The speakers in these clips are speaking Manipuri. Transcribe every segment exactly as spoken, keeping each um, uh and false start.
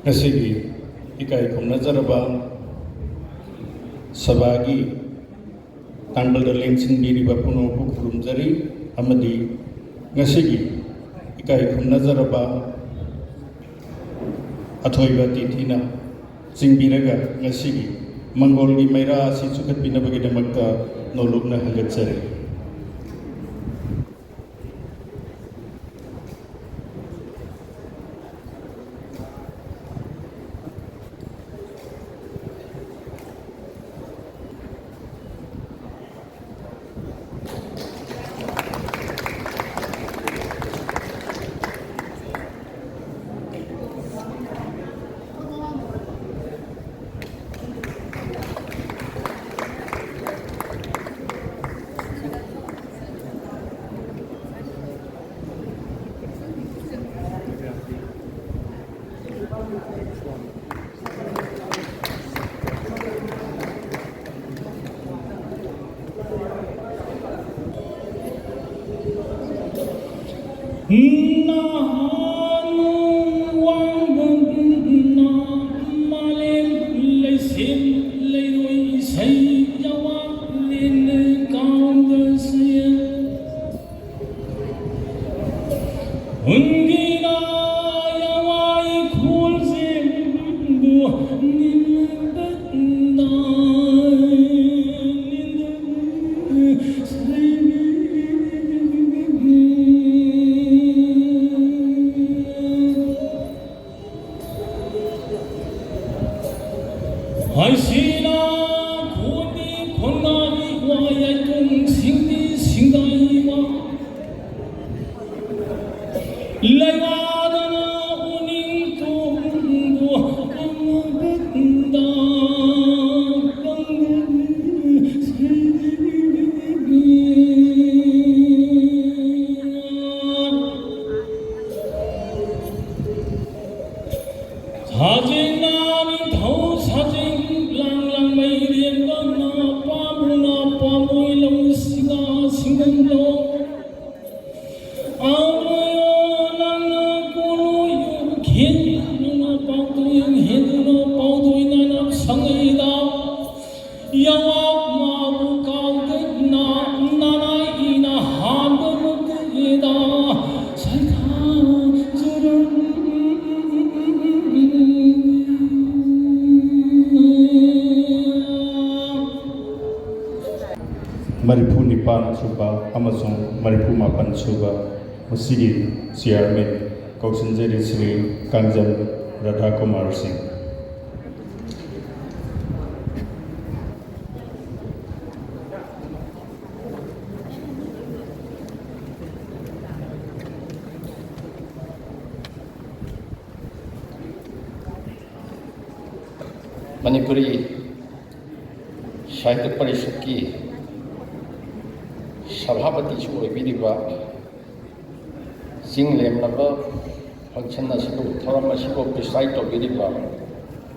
ꯉꯁꯤꯒꯤ ꯏꯀꯥꯏ ꯈꯨꯝꯅꯖꯔꯕ ꯁꯚꯥꯒꯤ ꯇꯥꯡꯕꯜꯗ ꯂꯦꯡꯁꯤꯟꯕꯤꯔꯤꯕ ꯄꯨꯝꯅꯃꯛꯄꯨ ꯈꯨꯔꯨꯝꯖꯔꯤ, ꯑꯃꯗꯤ ꯉꯁꯤꯒꯤ ꯏꯀꯥꯏ ꯈꯨꯝꯅꯖꯔꯕ ꯑꯊꯣꯏꯕ ꯑꯇꯤꯊꯤꯅ ꯆꯤꯡꯕꯤꯔꯒ ꯉꯁꯤꯒꯤ ꯃꯪꯒꯣꯜꯒꯤ ꯃꯩꯔꯥ ꯑꯁꯤ ꯆꯨꯈꯠꯄꯤꯅꯕꯒꯤꯗꯃꯛꯇ ꯅꯣꯂꯨꯛꯅ ꯍꯪꯒꯠꯆꯔꯤ꯫ ꯅꯍꯥꯟ ꯋꯥꯡꯕꯅ ꯃꯥꯂꯦꯝ ꯂꯩꯁꯦꯝ ꯂꯩꯔꯣꯏ ꯏꯁꯩ ꯌꯥꯋꯥ ꯂꯦꯟ ꯀꯥꯎꯗ ꯁꯌꯦꯜ ꯍꯨꯟꯒꯤꯅ ꯌꯥꯋꯥ ꯏꯈꯣꯜꯁꯦ ꯕꯨ ꯅꯤꯟꯕꯗ ꯅꯤꯟꯕ ꯍꯥꯏꯁꯤꯅ ꯈꯣꯟꯗꯤ ꯈꯣꯟꯅꯥꯏ ꯋꯥ ꯌꯥꯏꯇꯣꯡ ꯁꯤꯡꯗꯤ ꯁꯤꯡꯗꯥꯏ ꯋꯥ ꯂꯩꯋꯥꯗꯅ ꯎꯅꯤꯡ ꯇꯨꯡꯕꯨ ꯀꯪꯕꯗ ꯀꯪꯕ ꯁꯥꯖꯦꯡꯅ ꯅꯤꯡꯊꯧ ꯁꯥꯖꯦꯡ ꯂꯥꯡ ꯂꯥꯡ ꯃꯩꯔꯦꯟꯕꯅ ꯄꯥꯝꯕꯅ ꯄꯥꯝꯕꯣꯏ ꯂꯧ ꯁꯤꯡꯒꯥ ꯁꯤꯡꯒꯝꯂꯣ ꯑꯃꯌꯣ ꯅꯪꯅ ꯀꯣꯂꯣꯌꯨ ꯈꯦꯟ ꯅꯪꯅ ꯄꯥꯎ ꯃꯔꯤꯐꯨ ꯅꯤꯄꯥꯟ ꯁꯨꯕ ꯑꯃꯁꯨꯡ ꯃꯔꯤꯐꯨ ꯃꯥꯄꯟ ꯁꯨꯕ ꯃꯁꯤꯒꯤ ꯆꯤꯌꯥꯔꯃꯦꯟ ꯀꯧꯁꯤꯟꯖꯔꯤ ꯁ꯭ꯔꯤ ꯀꯥꯡꯖꯝ ꯔꯥꯙꯥꯀꯨꯃꯥꯔ ꯁꯤꯡ꯫ ꯃꯅꯤꯄꯨꯔꯤ ꯁꯥꯍꯤꯇ꯭ꯌ ꯄꯔꯤꯁꯠꯀꯤ ꯁꯚꯥꯄꯇꯤꯁꯨ ꯑꯣꯏꯕꯤꯔꯤꯕ, ꯆꯤꯡ ꯂꯦꯝꯂꯕ function ꯑꯁꯤꯕꯨ, ꯊꯧꯔꯝ ꯑꯁꯤꯕꯨ preside ꯇꯧꯕꯤꯔꯤꯕ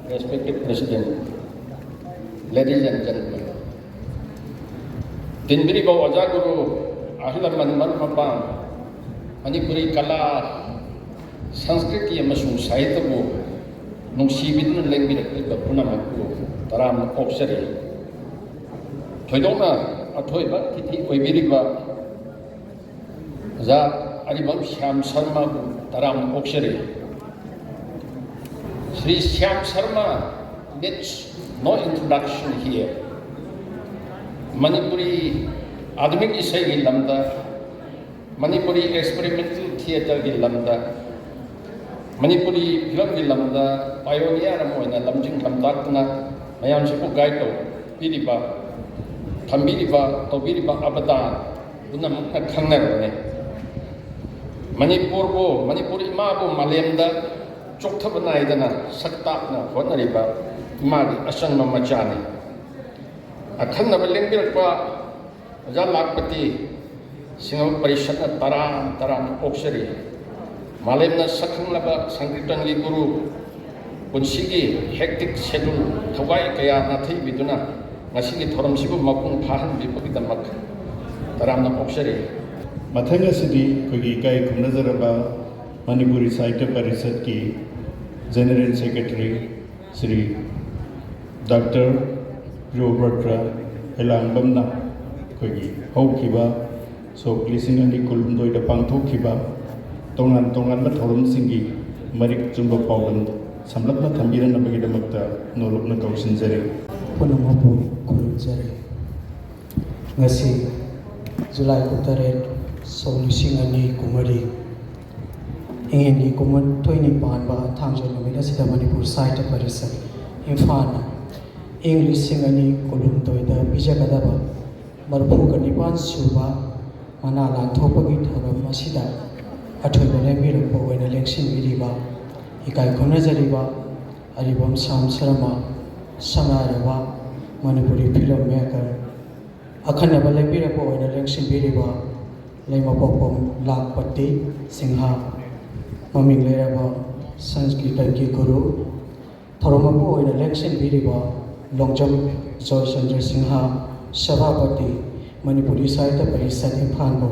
respected president, ladies and gentlemen, ꯇꯤꯟꯕꯤꯔꯤꯕ ꯑꯣꯖꯥ ꯒꯨꯔꯨ, ꯑꯍꯜ ꯂꯃꯟ, ꯃꯔꯨꯞ ꯃꯄꯥꯡ, ꯃꯅꯤꯄꯨꯔꯤ ꯀꯂꯥ, ꯁꯪꯁꯀ꯭ꯔꯤꯇꯤ ꯑꯃꯁꯨꯡ ꯁꯥꯍꯤꯇ꯭ꯌꯕꯨ ꯅꯨꯡꯁꯤꯕꯤꯗꯨꯅ ꯂꯦꯡꯕꯤꯔꯛꯂꯤꯕ ꯄꯨꯝꯅꯃꯛꯄꯨ ꯇꯔꯥꯝꯅ ꯑꯣꯛꯆꯔꯤ꯫ ꯊꯣꯏꯗꯣꯛꯅ ꯑꯊꯣꯏꯕ ꯑꯇꯤꯊꯤ ꯑꯣꯏꯕꯤꯔꯤꯕ ꯑꯣꯖꯥ ꯑꯔꯤꯕꯝ ꯁ꯭ꯌꯥꯝ ꯁꯔꯃꯕꯨ ꯇꯔꯥꯝꯅ ꯑꯣꯛꯆꯔꯤ꯫ Shri Shyam Sharma needs no introduction here. Manipuri ꯑꯥꯙꯨꯅꯤꯛ ꯏꯁꯩꯒꯤ ꯂꯝꯗ, ꯃꯅꯤꯄꯨꯔꯤ experimental theatreꯒꯤ ꯂꯝꯗ, ꯃꯅꯤꯄꯨꯔꯤ ꯐꯤꯂꯝꯒꯤ ꯂꯝꯗ pioneer ꯑꯃ ꯑꯣꯏꯅ ꯂꯝꯖꯤꯡ ꯂꯝꯇꯥꯛꯇꯨꯅ ꯃꯌꯥꯝꯁꯤꯕꯨ guide ꯇꯧꯕꯤꯔꯤꯕ, ꯊꯝꯕꯤꯔꯤꯕ, ꯇꯧꯕꯤꯔꯤꯕ ꯑꯕꯗꯥꯟ ꯄꯨꯝꯅꯃꯛꯅ ꯈꯪꯅꯔꯕꯅꯤ꯫ ꯃꯅꯤꯄꯨꯔꯕꯨ, ꯃꯅꯤꯄꯨꯔ ꯏꯃꯥꯕꯨ ꯃꯥꯂꯦꯝꯗ ꯆꯣꯛꯊꯕ ꯅꯥꯏꯗꯅ ꯁꯛ ꯇꯥꯛꯅ ꯍꯣꯠꯅꯔꯤꯕ ꯏꯃꯥꯒꯤ ꯑꯆꯪꯕ ꯃꯆꯥꯅꯤ꯫ ꯑꯈꯟꯅꯕ ꯂꯦꯡꯕꯤꯔꯛꯄ ꯑꯣꯖꯥ ꯂꯥꯈꯄꯇꯤ ꯁꯤꯡꯍ ꯄꯔꯤꯁꯠꯅ ꯇꯔꯥꯝ ꯇꯔꯥꯝꯅ ꯑꯣꯛꯆꯔꯤ꯫ ꯃꯥꯂꯦꯝꯅ ꯁꯛꯈꯪꯂꯕ ꯁꯪꯀꯤꯔꯇꯟꯒꯤ ꯒꯨꯔꯨ, ꯄꯨꯟꯁꯤꯒꯤ hectic schedule, ꯊꯋꯥꯏ ꯀꯌꯥ ꯅꯥꯊꯩꯕꯤꯗꯨꯅ ꯉꯁꯤꯒꯤ ꯊꯧꯔꯝꯁꯤꯕꯨ ꯃꯄꯨꯡ ꯐꯥꯍꯟꯕꯤꯕꯒꯤꯗꯃꯛ ꯇꯔꯥꯝꯅ ꯑꯣꯛꯆꯔꯤ꯫ ꯃꯊꯪ ꯑꯁꯤꯗꯤ ꯑꯩꯈꯣꯏꯒꯤ ꯏꯀꯥꯏ ꯈꯨꯝꯅꯖꯔꯕ ꯃꯅꯤꯄꯨꯔꯤ ꯁꯥꯍꯤꯇ꯭ꯌ ꯄꯔꯤꯁꯠꯀꯤ General Secretary Shri doctor Priyobrata ꯑꯦꯂꯥꯡꯕꯝꯅ ꯑꯩꯈꯣꯏꯒꯤ ꯍꯧꯈꯤꯕ ꯁꯣꯛ ꯂꯤꯁꯤꯡ ꯑꯅꯤ ꯀꯨꯟꯍꯨꯝꯗꯣꯏꯗ ꯄꯥꯡꯊꯣꯛꯈꯤꯕ ꯇꯣꯉꯥꯟ ꯇꯣꯉꯥꯟꯕ ꯊꯧꯔꯝꯁꯤꯡꯒꯤ ꯃꯔꯤꯛ ꯆꯨꯝꯕ ꯄꯥꯎꯗꯝ ꯁꯝꯂꯞꯅ ꯊꯝꯕꯤꯔꯛꯅꯕꯒꯤꯗꯃꯛꯇ ꯅꯣꯂꯨꯛꯅ ꯀꯧꯁꯤꯟꯖꯔꯤ꯫ ꯄꯨꯝꯅꯃꯛꯄꯨ ꯈꯨꯔꯨꯝꯖꯔꯤ꯫ ꯉꯁꯤ ꯖꯨꯂꯥꯏ ꯀꯨꯟꯇꯔꯦꯠ, ꯁꯣꯛ ꯂꯤꯁꯤꯡ ꯑꯅꯤ ꯀꯨꯟꯃꯔꯤ, ꯏꯪꯉꯦꯟꯒꯤ ꯀꯨꯟꯃꯥꯊꯣꯏꯅꯤ ꯄꯥꯟꯕ ꯊꯥꯡꯖ ꯅꯨꯃꯤꯠ ꯑꯁꯤꯗ ꯃꯅꯤꯄꯨꯔ ꯁꯥꯍꯤꯇ꯭ꯌ ꯄꯔꯤꯁꯠ ꯏꯝꯐꯥꯜꯅ ꯏꯪ ꯂꯤꯁꯤꯡ ꯑꯅꯤ ꯀꯨꯟꯍꯨꯝꯗꯣꯏꯗ ꯄꯤꯖꯒꯗꯕ ꯃꯔꯤꯐꯨꯒ ꯅꯤꯄꯥꯟ ꯁꯨꯕ ꯃꯅꯥ ꯂꯥꯟꯊꯣꯛꯄꯒꯤ ꯊꯧꯔꯝ ꯑꯁꯤꯗ ꯑꯊꯣꯏꯕ ꯂꯦꯡꯕꯤꯔꯛꯄ ꯑꯣꯏꯅ ꯂꯦꯡꯁꯤꯟꯕꯤꯔꯤꯕ ꯏꯀꯥꯏ ꯈꯨꯝꯅꯖꯔꯤꯕ ꯑꯔꯤꯕꯝ ꯁ꯭ꯌꯥꯝ ꯁꯔꯃ, ꯁꯛꯅꯥꯏꯔꯕ ꯃꯅꯤꯄꯨꯔꯤ ꯐꯤꯂꯝ ꯃꯦꯀꯔ, ꯑꯈꯟꯅꯕ ꯂꯦꯡꯕꯤꯔꯛꯄ ꯑꯣꯏꯅ ꯂꯦꯡꯁꯤꯟꯕꯤꯔꯤꯕ ꯂꯩꯃꯄꯣꯛꯄꯝ ꯂꯥꯈꯄꯇꯤ ꯁꯤꯡꯍ, ꯃꯃꯤꯡ ꯂꯩꯔꯕ ꯁꯪꯁꯀ꯭ꯔꯤꯇꯟꯒꯤ ꯒꯨꯔꯨ, ꯊꯧꯔꯝ ꯃꯄꯨ ꯑꯣꯏꯅ ꯂꯦꯡꯁꯤꯟꯕꯤꯔꯤꯕ ꯂꯣꯡꯖꯝ ꯖꯣꯏꯆꯟꯗ꯭ꯔ ꯁꯤꯡꯍ, ꯁꯚꯥꯄꯇꯤ, ꯃꯅꯤꯄꯨꯔꯤ ꯁꯥꯍꯤꯇ꯭ꯌ ꯄꯔꯤꯁꯠ ꯏꯝꯐꯥꯜꯕꯨ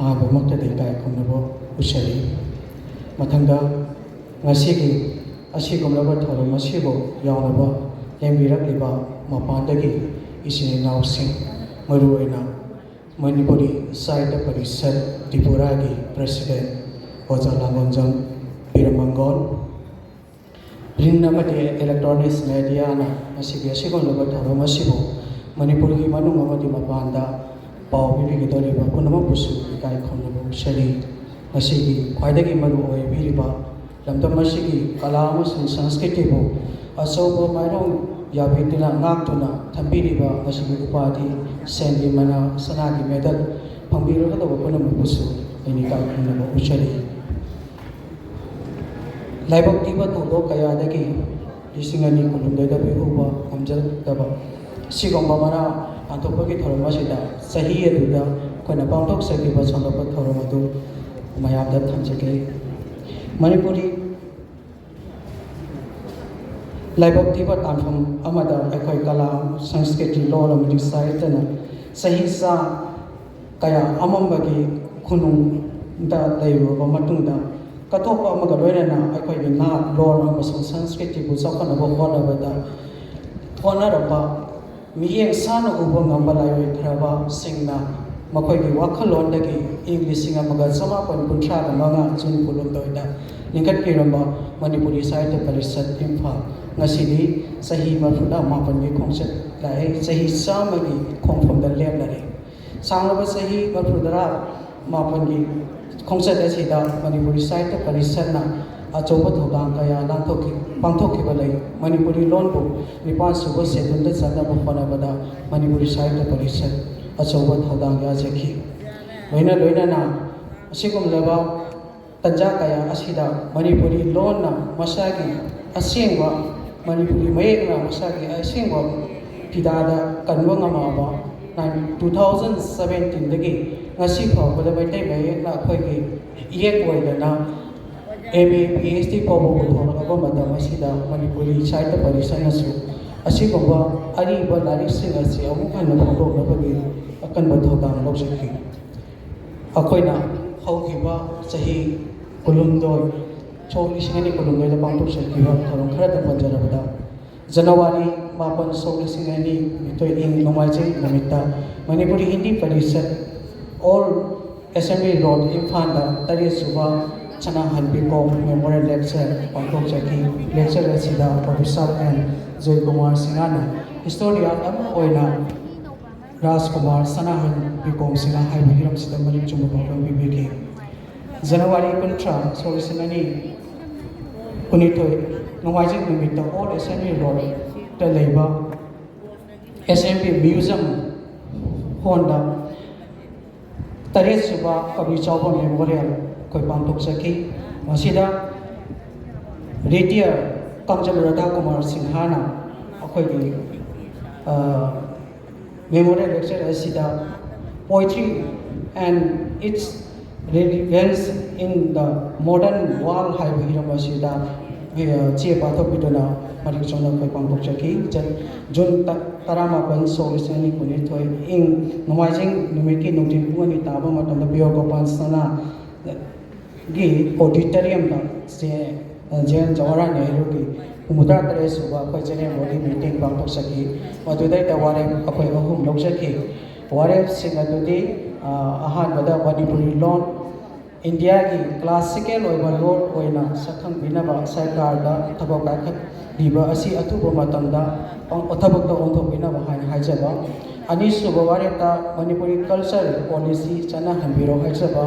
ꯑꯍꯥꯟꯕꯃꯛꯇꯗ ꯏꯀꯥꯏ ꯈꯨꯝꯅꯕ ꯎꯠꯆꯔꯤ꯫ ꯃꯊꯪꯗ ꯉꯁꯤꯒꯤ ꯑꯁꯤꯒꯨꯝꯂꯕ ꯊꯧꯔꯝ ꯑꯁꯤꯕꯨ ꯌꯥꯎꯅꯕ ꯂꯦꯡꯕꯤꯔꯛꯂꯤꯕ ꯃꯄꯥꯟꯗꯒꯤ ꯏꯆꯤꯟ ꯏꯅꯥꯎꯁꯤꯡ, ꯃꯔꯨꯑꯣꯏꯅ ꯃꯅꯤꯄꯨꯔꯤ ꯁꯥꯍꯤꯇ꯭ꯌ ꯄꯔꯤꯁꯠ ꯇ꯭ꯔꯤꯄꯨꯔꯥꯒꯤ ꯄ꯭ꯔꯦꯁꯤꯗꯦꯟꯠ ꯑꯣꯖꯥ ꯂꯥꯡꯒꯣꯟꯖꯝ ꯕꯤꯔꯃꯪꯒꯣꯟ, ꯄ꯭ꯔꯤꯟꯠ ꯑꯃꯗꯤ ꯏꯂꯦꯛꯇ꯭ꯔꯣꯅꯤꯛꯁ ꯃꯦꯗꯤꯌꯥꯅ ꯉꯁꯤꯒꯤ ꯑꯁꯤꯒꯨꯝꯂꯕ ꯊꯧꯔꯝ ꯑꯁꯤꯕꯨ ꯃꯅꯤꯄꯨꯔꯒꯤ ꯃꯅꯨꯡ ꯑꯃꯗꯤ ꯃꯄꯥꯟꯗ ꯄꯥꯎ ꯄꯤꯕꯤꯒꯗꯧꯔꯤꯕ ꯄꯨꯝꯅꯃꯛꯄꯨꯁꯨ ꯏꯀꯥꯏ ꯈꯨꯝꯅꯕ ꯎꯠꯆꯔꯤ꯫ ꯉꯁꯤꯒꯤ ꯈ꯭ꯋꯥꯏꯗꯒꯤ ꯃꯔꯨ ꯑꯣꯏꯕꯤꯔꯤꯕ ꯂꯝꯗꯝ ꯑꯁꯤꯒꯤ ꯀꯂꯥ ꯑꯃꯁꯨꯡ ꯁꯪꯁꯀ꯭ꯔꯤꯇꯤꯕꯨ ꯑꯆꯧꯕ ꯃꯥꯏꯔꯣꯡ ꯌꯥꯕꯤꯗꯨꯅ ꯉꯥꯛꯇꯨꯅ ꯊꯝꯕꯤꯔꯤꯕ ꯉꯁꯤꯒꯤ ꯎꯄꯥꯙꯤ ꯁꯦꯟꯒꯤ ꯃꯅꯥ, ꯁꯅꯥꯒꯤ ꯃꯦꯗꯜ ꯐꯪꯕꯤꯔꯒꯗꯧꯕ ꯄꯨꯝꯅꯃꯛꯄꯨꯁꯨ ꯑꯩꯅ ꯏꯀꯥꯏ ꯈꯨꯝꯅꯕ ꯎꯠꯆꯔꯤ꯫ ꯂꯥꯏꯕꯛ ꯊꯤꯕ ꯊꯧꯗꯣꯛ ꯀꯌꯥꯗꯒꯤ ꯂꯤꯁꯤꯡ ꯑꯅꯤ ꯀꯨꯟꯍꯨꯝꯗꯣꯏꯗ ꯄꯤꯍꯧꯕ ꯉꯝꯖꯔꯛꯇꯕ ꯁꯤꯒꯨꯝꯕ ꯃꯅꯥ ꯂꯥꯟꯊꯣꯛꯄꯒꯤ ꯊꯧꯔꯝ ꯑꯁꯤꯗ ꯆꯍꯤ ꯑꯗꯨꯗ ꯑꯩꯈꯣꯏꯅ ꯄꯥꯡꯊꯣꯛꯆꯈꯤꯕ ꯁꯣꯟꯗꯣꯛꯄ ꯊꯧꯔꯝ ꯑꯗꯨ ꯃꯌꯥꯝꯗ ꯊꯝꯖꯒꯦ꯫ ꯃꯅꯤꯄꯨꯔꯤ ꯂꯥꯏꯕꯛ ꯊꯤꯕ ꯇꯥꯟꯐꯝ ꯑꯃꯗ ꯑꯩꯈꯣꯏ ꯀꯂꯥ, ꯁꯪꯁꯀ꯭ꯔꯤꯇꯤ, ꯂꯣꯟ ꯑꯃꯗꯤ ꯁꯥꯍꯤꯇ꯭ꯌꯅ ꯆꯍꯤ ꯆꯥ ꯀꯌꯥ ꯑꯃꯝꯕꯒꯤ ꯈꯨꯅꯨꯡꯗ ꯂꯩꯔꯨꯔꯕ ꯃꯇꯨꯡꯗ, ꯀꯠꯊꯣꯛꯄ ꯑꯃꯒ ꯂꯣꯏꯅꯅ ꯑꯩꯈꯣꯏꯒꯤ ꯅꯥꯠ, ꯂꯣꯟ ꯑꯃꯁꯨꯡ ꯁꯪꯁꯀ꯭ꯔꯤꯇꯤꯕꯨ ꯆꯥꯎꯈꯠꯅꯕ ꯍꯣꯠꯅꯕꯗ ꯍꯣꯠꯅꯔꯝꯕ ꯃꯤꯠꯌꯦꯡ ꯁꯥꯟꯅ ꯎꯕ ꯉꯝꯕ ꯂꯥꯏꯑꯣꯏꯈ꯭ꯔꯕꯁꯤꯡꯅ ꯃꯈꯣꯏꯒꯤ ꯋꯥꯈꯜꯂꯣꯟꯗꯒꯤ ꯏꯪ ꯂꯤꯁꯤꯡ ꯑꯃꯒ ꯆꯃꯥꯄꯟ ꯀꯨꯟꯊ꯭ꯔꯥꯒ ꯃꯉꯥ ꯖꯨꯟ ꯀꯨꯟꯍꯨꯝꯗꯣꯏꯗ ꯂꯤꯡꯈꯠꯄꯤꯔꯝꯕ ꯃꯅꯤꯄꯨꯔꯤ ꯁꯥꯍꯤꯇ꯭ꯌ ꯄꯔꯤꯁꯠ ꯏꯝꯐꯥꯜ ꯉꯁꯤꯗꯤ ꯆꯍꯤ ꯃꯔꯤꯐꯨꯗ ꯃꯥꯄꯟꯒꯤ ꯈꯣꯡꯆꯠ ꯂꯥꯛꯑꯦ, ꯆꯍꯤ ꯆꯥꯝꯃꯒꯤ ꯈꯣꯡꯐꯝꯗ ꯂꯦꯞꯂꯔꯦ꯫ ꯁꯥꯡꯂꯕ ꯆꯍꯤ ꯃꯔꯤꯐꯨꯇꯔꯥ ꯃꯥꯄꯟꯒꯤ ꯈꯣꯡꯆꯠ ꯑꯁꯤꯗ ꯃꯅꯤꯄꯨꯔꯤ ꯁꯥꯍꯤꯇ꯭ꯌ ꯄꯔꯤꯁꯠꯅ ꯑꯆꯧꯕ ꯊꯧꯗꯥꯡ ꯀꯌꯥ ꯂꯥꯡꯊꯣꯛꯈꯤ, ꯄꯥꯡꯊꯣꯛꯈꯤꯕ ꯂꯩ꯫ ꯃꯅꯤꯄꯨꯔꯤ ꯂꯣꯟꯕꯨ ꯅꯤꯄꯥꯟ ꯁꯨꯕ ꯁꯦꯗꯨꯜꯗ ꯆꯟꯅꯕ ꯍꯣꯠꯅꯕꯗ ꯃꯅꯤꯄꯨꯔꯤ ꯁꯥꯍꯤꯇ꯭ꯌ ꯄꯔꯤꯁꯠ ꯑꯆꯧꯕ ꯊꯧꯗꯥꯡ ꯌꯥꯖꯈꯤ꯫ ꯂꯣꯏꯅ ꯂꯣꯏꯅꯅ ꯑꯁꯤꯒꯨꯝꯂꯕ ꯇꯟꯖꯥ ꯀꯌꯥ ꯑꯁꯤꯗ ꯃꯅꯤꯄꯨꯔꯤ ꯂꯣꯟꯅ ꯃꯁꯥꯒꯤ ꯑꯁꯦꯡꯕ, ꯃꯅꯤꯄꯨꯔꯤ ꯃꯌꯦꯛꯅ ꯃꯁꯥꯒꯤ ꯑꯁꯦꯡꯕ ꯐꯤꯗꯥꯗ ꯀꯟꯕ ꯉꯝꯃꯛꯑꯕ ꯅꯥꯏꯟ-, ꯇꯨ ꯊꯥꯎꯖꯟ ꯁꯕꯦꯟꯇꯤꯟꯗꯒꯤ ꯉꯁꯤ ꯐꯥꯎꯕꯗ ꯃꯩꯇꯩ ꯃꯌꯦꯛꯅ ꯑꯩꯈꯣꯏꯒꯤ ꯏꯌꯦꯛ ꯑꯣꯏꯗꯅ M A, P H D ꯐꯥꯎꯕ ꯄꯨꯊꯣꯔꯛꯂꯕ ꯃꯇꯝ ꯑꯁꯤꯗ ꯃꯅꯤꯄꯨꯔꯤ ꯁꯥꯍꯤꯇ꯭ꯌ ꯄꯔꯤꯁꯠꯅꯁꯨ ꯑꯁꯤꯒꯨꯝꯕ ꯑꯔꯤꯕ ꯂꯥꯏꯔꯤꯛꯁꯤꯡ ꯑꯁꯤ ꯑꯃꯨꯛ ꯍꯟꯅ ꯐꯣꯡꯗꯣꯛꯅꯕꯒꯤ ꯑꯀꯟꯕ ꯊꯧꯗꯥꯡ ꯂꯧꯖꯈꯤ꯫ ꯑꯩꯈꯣꯏꯅ ꯍꯧꯈꯤꯕ ꯆꯍꯤ ꯀꯨꯟꯍꯨꯝꯗꯣꯏ, ꯁꯣꯛ ꯂꯤꯁꯤꯡ ꯑꯅꯤ ꯀꯨꯟꯍꯨꯝꯗꯣꯏꯗ ꯄꯥꯡꯊꯣꯛꯆꯈꯤꯕ ꯊꯧꯔꯝ ꯈꯔꯗꯪ ꯄꯟꯖꯔꯕꯗ, ꯖꯅꯋꯥꯔꯤ ꯃꯥꯄꯟ, ꯁꯣꯛ ꯂꯤꯁꯤꯡ ꯑꯅꯤ ꯅꯤꯊꯣꯏ, ꯏꯪ ꯅꯣꯡꯃꯥꯏꯖꯤꯡ ꯅꯨꯃꯤꯠꯇ Manipuri Hindi Parishad, old assembly road, ꯏꯝꯐꯥꯜꯗ ꯇꯔꯦꯠ ꯁꯨꯕ ꯁꯅꯥꯍꯟ ꯕꯤꯀꯣꯝ ꯃꯦꯃꯣꯔꯤꯌꯦꯜ ꯂꯦꯛꯆꯔ ꯄꯥꯡꯊꯣꯛꯆꯈꯤ꯫ ꯂꯦꯛꯆꯔ ꯑꯁꯤꯗ ꯄ꯭ꯔꯣꯐꯦꯁꯔ ꯑꯦꯟ ꯖꯣꯏꯀꯨꯃꯥꯔ ꯁꯤꯡꯍꯅ ꯍꯤꯁꯇꯣꯔꯤꯌꯥꯟ ꯑꯃ ꯑꯣꯏꯅ ꯔꯥꯖꯀꯨꯃꯥꯔ ꯁꯅꯥꯍꯟ ꯕꯤꯀꯣꯝ ꯁꯤꯡꯍ ꯍꯥꯏꯕ ꯍꯤꯔꯝꯁꯤꯗ ꯃꯔꯤꯛ ꯆꯨꯝꯕ ꯄꯥꯎꯗꯝ ꯄꯤꯕꯤꯈꯤ꯫ ꯖꯅꯋꯥꯔꯤ ꯀꯨꯟꯊ꯭ꯔꯥ, ꯁꯣꯛ ꯂꯤꯁꯤꯡ ꯑꯅꯤ ꯀꯨꯟꯅꯤꯊꯣꯏ, ꯅꯣꯡꯃꯥꯏꯖꯤꯡ ꯅꯨꯃꯤꯠꯇ ꯑꯣꯜ ꯑꯦꯁꯦꯝꯕ꯭ꯂꯤ ꯔꯣꯗꯇ ꯂꯩꯕ ꯑꯦꯁꯦꯝꯕ꯭ꯂꯤ ꯃ꯭ꯌꯨꯖꯤꯌꯝ ꯍꯣꯜꯗ ꯇꯔꯦꯠ ꯁꯨꯕ ꯀꯕꯤ ꯆꯥꯎꯕ ꯃꯦꯃꯣꯔꯤꯌꯦꯜ ꯑꯩꯈꯣꯏ ꯄꯥꯡꯊꯣꯛꯆꯈꯤ꯫ ꯃꯁꯤꯗ ꯔꯤꯇꯤꯌꯔ ꯀꯝꯆꯟ ꯔꯥꯙꯥꯀꯨꯃꯥꯔ ꯁꯤꯡꯍꯅ ꯑꯩꯈꯣꯏꯒꯤ, ꯑ, ꯃꯦꯃꯣꯔꯤꯌꯦꯜ ꯂꯦꯛꯆꯔ ꯑꯁꯤꯗ Poetry and Its Relevance in the Modern World ꯍꯥꯏꯕ ꯍꯤꯔꯝ ꯑꯁꯤꯗ, ꯑ, ꯆꯦ ꯄꯥꯊꯣꯛꯄꯤꯗꯨꯅ ꯃꯔꯤꯛ ꯆꯨꯝꯅ ꯑꯩꯈꯣꯏ ꯄꯥꯡꯊꯣꯛꯆꯈꯤ꯫ ꯖ-, ꯖꯨꯟ ꯇ-, ꯇꯔꯥꯃꯥꯄꯟ, ꯁꯣꯛ ꯂꯤꯁꯤꯡ ꯑꯅꯤ ꯀꯨꯟꯅꯤꯊꯣꯏ, ꯏꯪ ꯅꯣꯡꯃꯥꯏꯖꯤꯡ ꯅꯨꯃꯤꯠꯀꯤ ꯅꯨꯡꯊꯤꯜ ꯄꯨꯡ ꯑꯅꯤ ꯇꯥꯕ ꯃꯇꯝꯗ ꯄꯤꯌꯣꯔ ꯒꯣꯄꯥꯜ ꯁꯅꯥ ꯒꯤ ꯑꯣꯗꯤꯇꯣꯔꯤꯌꯝꯗ ꯖꯦ-, ꯖꯦ ꯑꯦꯟ ꯖꯋꯥꯍꯔꯂꯥꯜ ꯅꯦꯍꯔꯨꯒꯤ ꯍꯨꯝꯐꯨꯇꯔꯥ ꯇꯔꯦꯠ ꯁꯨꯕ ꯑꯩꯈꯣꯏ ꯖꯦꯅꯔꯦꯜ ꯕꯣꯗꯤ ꯃꯤꯇꯤꯡ ꯄꯥꯡꯊꯣꯛꯆꯈꯤ꯫ ꯃꯗꯨꯗꯩꯗ ꯋꯥꯔꯦꯞ ꯑꯩꯈꯣꯏ ꯑꯍꯨꯝ ꯂꯧꯖꯈꯤ꯫ ꯋꯥꯔꯦꯞꯁꯤꯡ ꯑꯗꯨꯗꯤ, ꯑ, ꯑꯍꯥꯟꯕꯗ ꯃꯅꯤꯄꯨꯔꯤ ꯂꯣꯟ ꯏꯟꯗꯤꯌꯥꯒꯤ ꯀ꯭ꯂꯥꯁꯤꯀꯦꯜ ꯑꯣꯏꯕ ꯂꯣꯟ ꯑꯣꯏꯅ ꯁꯛꯈꯪꯕꯤꯅꯕ ꯁꯔꯀꯥꯔꯗ ꯊꯕꯛ ꯄꯥꯏꯈꯠꯂꯤꯕ ꯑꯁꯤ ꯑꯊꯨꯕ ꯃꯇꯝꯗ ꯊꯕꯛꯇ ꯑꯣꯟꯊꯣꯛꯄꯤꯅꯕ ꯍꯥꯏꯅ ꯍꯥꯏꯖꯕ꯫ ꯑꯅꯤꯁꯨꯕ ꯋꯥꯔꯦꯞꯇ ꯃꯅꯤꯄꯨꯔꯤ ꯀꯜꯆꯔ ꯄꯣꯂꯤꯁꯤ ꯆꯠꯅꯍꯟꯕꯤꯔꯣ ꯍꯥꯏꯖꯕ꯫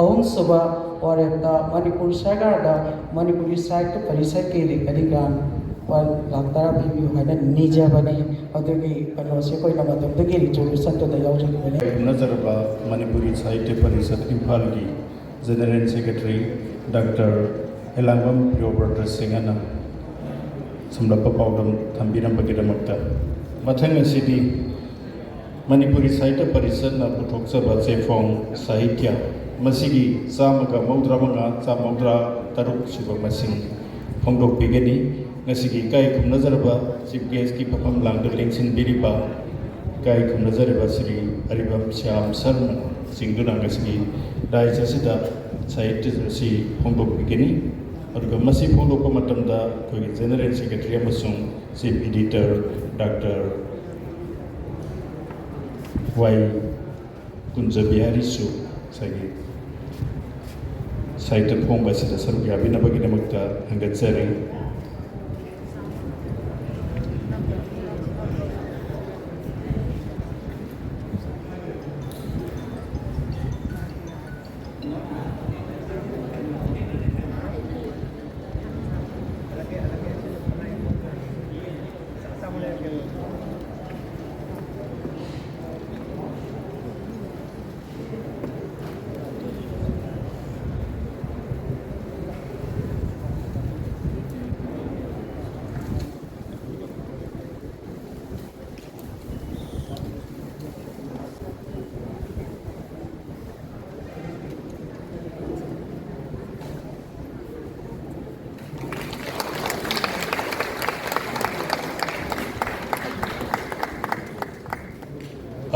ꯑꯍꯨꯝꯁꯨꯕ ꯋꯥꯔꯦꯞꯇ ꯃꯅꯤꯄꯨꯔ ꯁꯔꯀꯥꯔꯗ ꯃꯅꯤꯄꯨꯔꯤ ꯁꯥꯍꯤꯇ꯭ꯌ ꯄꯔꯤꯁꯠꯀꯤ ꯑꯗꯤꯒ꯭ꯔꯥꯟ ꯂꯨꯄꯥ ꯂꯥꯈ ꯇꯔꯥ ꯄꯤꯕꯤꯌꯨ ꯍꯥꯏꯅ ꯅꯤꯖꯕꯅꯤ꯫ ꯑꯗꯨꯒꯤ ꯀꯩꯅꯣꯁꯦ ꯑꯩꯈꯣꯏꯅ ꯃꯇꯝꯗꯨꯒꯤ ꯔꯤꯖꯣꯂꯨꯁꯟꯗꯨꯗ ꯌꯥꯎꯖꯈꯤꯕꯅꯤ꯫ ꯈꯨꯔꯨꯝꯅꯖꯔꯕ ꯃꯅꯤꯄꯨꯔꯤ ꯁꯥꯍꯤꯇ꯭ꯌ ꯄꯔꯤꯁꯠ ꯏꯝꯐꯥꯜꯒꯤ ꯖꯦꯅꯔꯦꯜ ꯁꯦꯀ꯭ꯔꯦꯇꯔꯤ ꯗꯥꯛꯇꯔ ꯑꯦꯂꯥꯡꯕꯝ ꯄ꯭ꯔꯤꯌꯣꯕ꯭ꯔꯇ ꯁꯤꯡꯍꯅ ꯁꯝꯂꯞꯄ ꯄꯥꯎꯗꯝ ꯊꯝꯕꯤꯔꯝꯕꯒꯤꯗꯃꯛꯇ꯫ ꯃꯊꯪ ꯑꯁꯤꯗꯤ ꯃꯅꯤꯄꯨꯔꯤ ꯁꯥꯍꯤꯇ꯭ꯌ ꯄꯔꯤꯁꯠꯅ ꯄꯨꯊꯣꯛꯆꯕ ꯆꯦꯐꯣꯡ ꯁꯥꯍꯤꯇ꯭ꯌ, ꯃꯁꯤꯒꯤ ꯆꯥꯝꯃꯒ ꯃꯧꯗ꯭ꯔꯥ ꯃꯉꯥ, ꯆꯥꯝꯃ ꯃꯧꯗ꯭ꯔꯥ ꯇꯔꯨꯛ ꯁꯨꯕ ꯃꯁꯤꯡ ꯐꯣꯡꯗꯣꯛꯄꯤꯒꯅꯤ꯫ ꯉꯁꯤꯒꯤ ꯏꯀꯥꯏ ꯈꯨꯝꯅꯖꯔꯕ ꯆꯤꯐ ꯒꯦꯁꯀꯤ ꯐꯝꯐꯝ ꯂꯥꯡꯗ ꯂꯦꯡꯁꯤꯟꯕꯤꯔꯤꯕ ꯏꯀꯥꯏ ꯈꯨꯝꯅꯖꯔꯕ ꯁ꯭ꯔꯤ ꯑꯔꯤꯕꯝ ꯁ꯭ꯌꯥꯝ ꯁꯔꯃ ꯆꯤꯡꯗꯨꯅ ꯉꯁꯤꯒꯤ ꯗꯥꯏꯁ ꯑꯁꯤꯗ ꯁꯥꯍꯤꯇ꯭ꯌ ꯑꯁꯤ ꯐꯣꯡꯗꯣꯛꯄꯤꯒꯅꯤ꯫ ꯑꯗꯨꯒ ꯃꯁꯤ ꯐꯣꯡꯗꯣꯛꯄ ꯃꯇꯝꯗ ꯑꯩꯈꯣꯏꯒꯤ ꯖꯦꯅꯔꯦꯜ ꯁꯦꯀ꯭ꯔꯦꯇꯔꯤ ꯑꯃꯁꯨꯡ ꯆꯤꯐ ꯏꯗꯤꯇꯔ ꯗꯥꯛꯇꯔ ꯋꯥꯏ ꯀꯨꯟꯖꯕꯤꯍꯥꯔꯤꯁꯨ ꯉꯁꯥꯏꯒꯤ ꯁꯥꯍꯤꯇ꯭ꯌ ꯐꯣꯡꯕ ꯑꯁꯤꯗ ꯁꯔꯨꯛ ꯌꯥꯕꯤꯅꯕꯒꯤꯗꯃꯛꯇ ꯍꯪꯒꯠꯆꯔꯤ꯫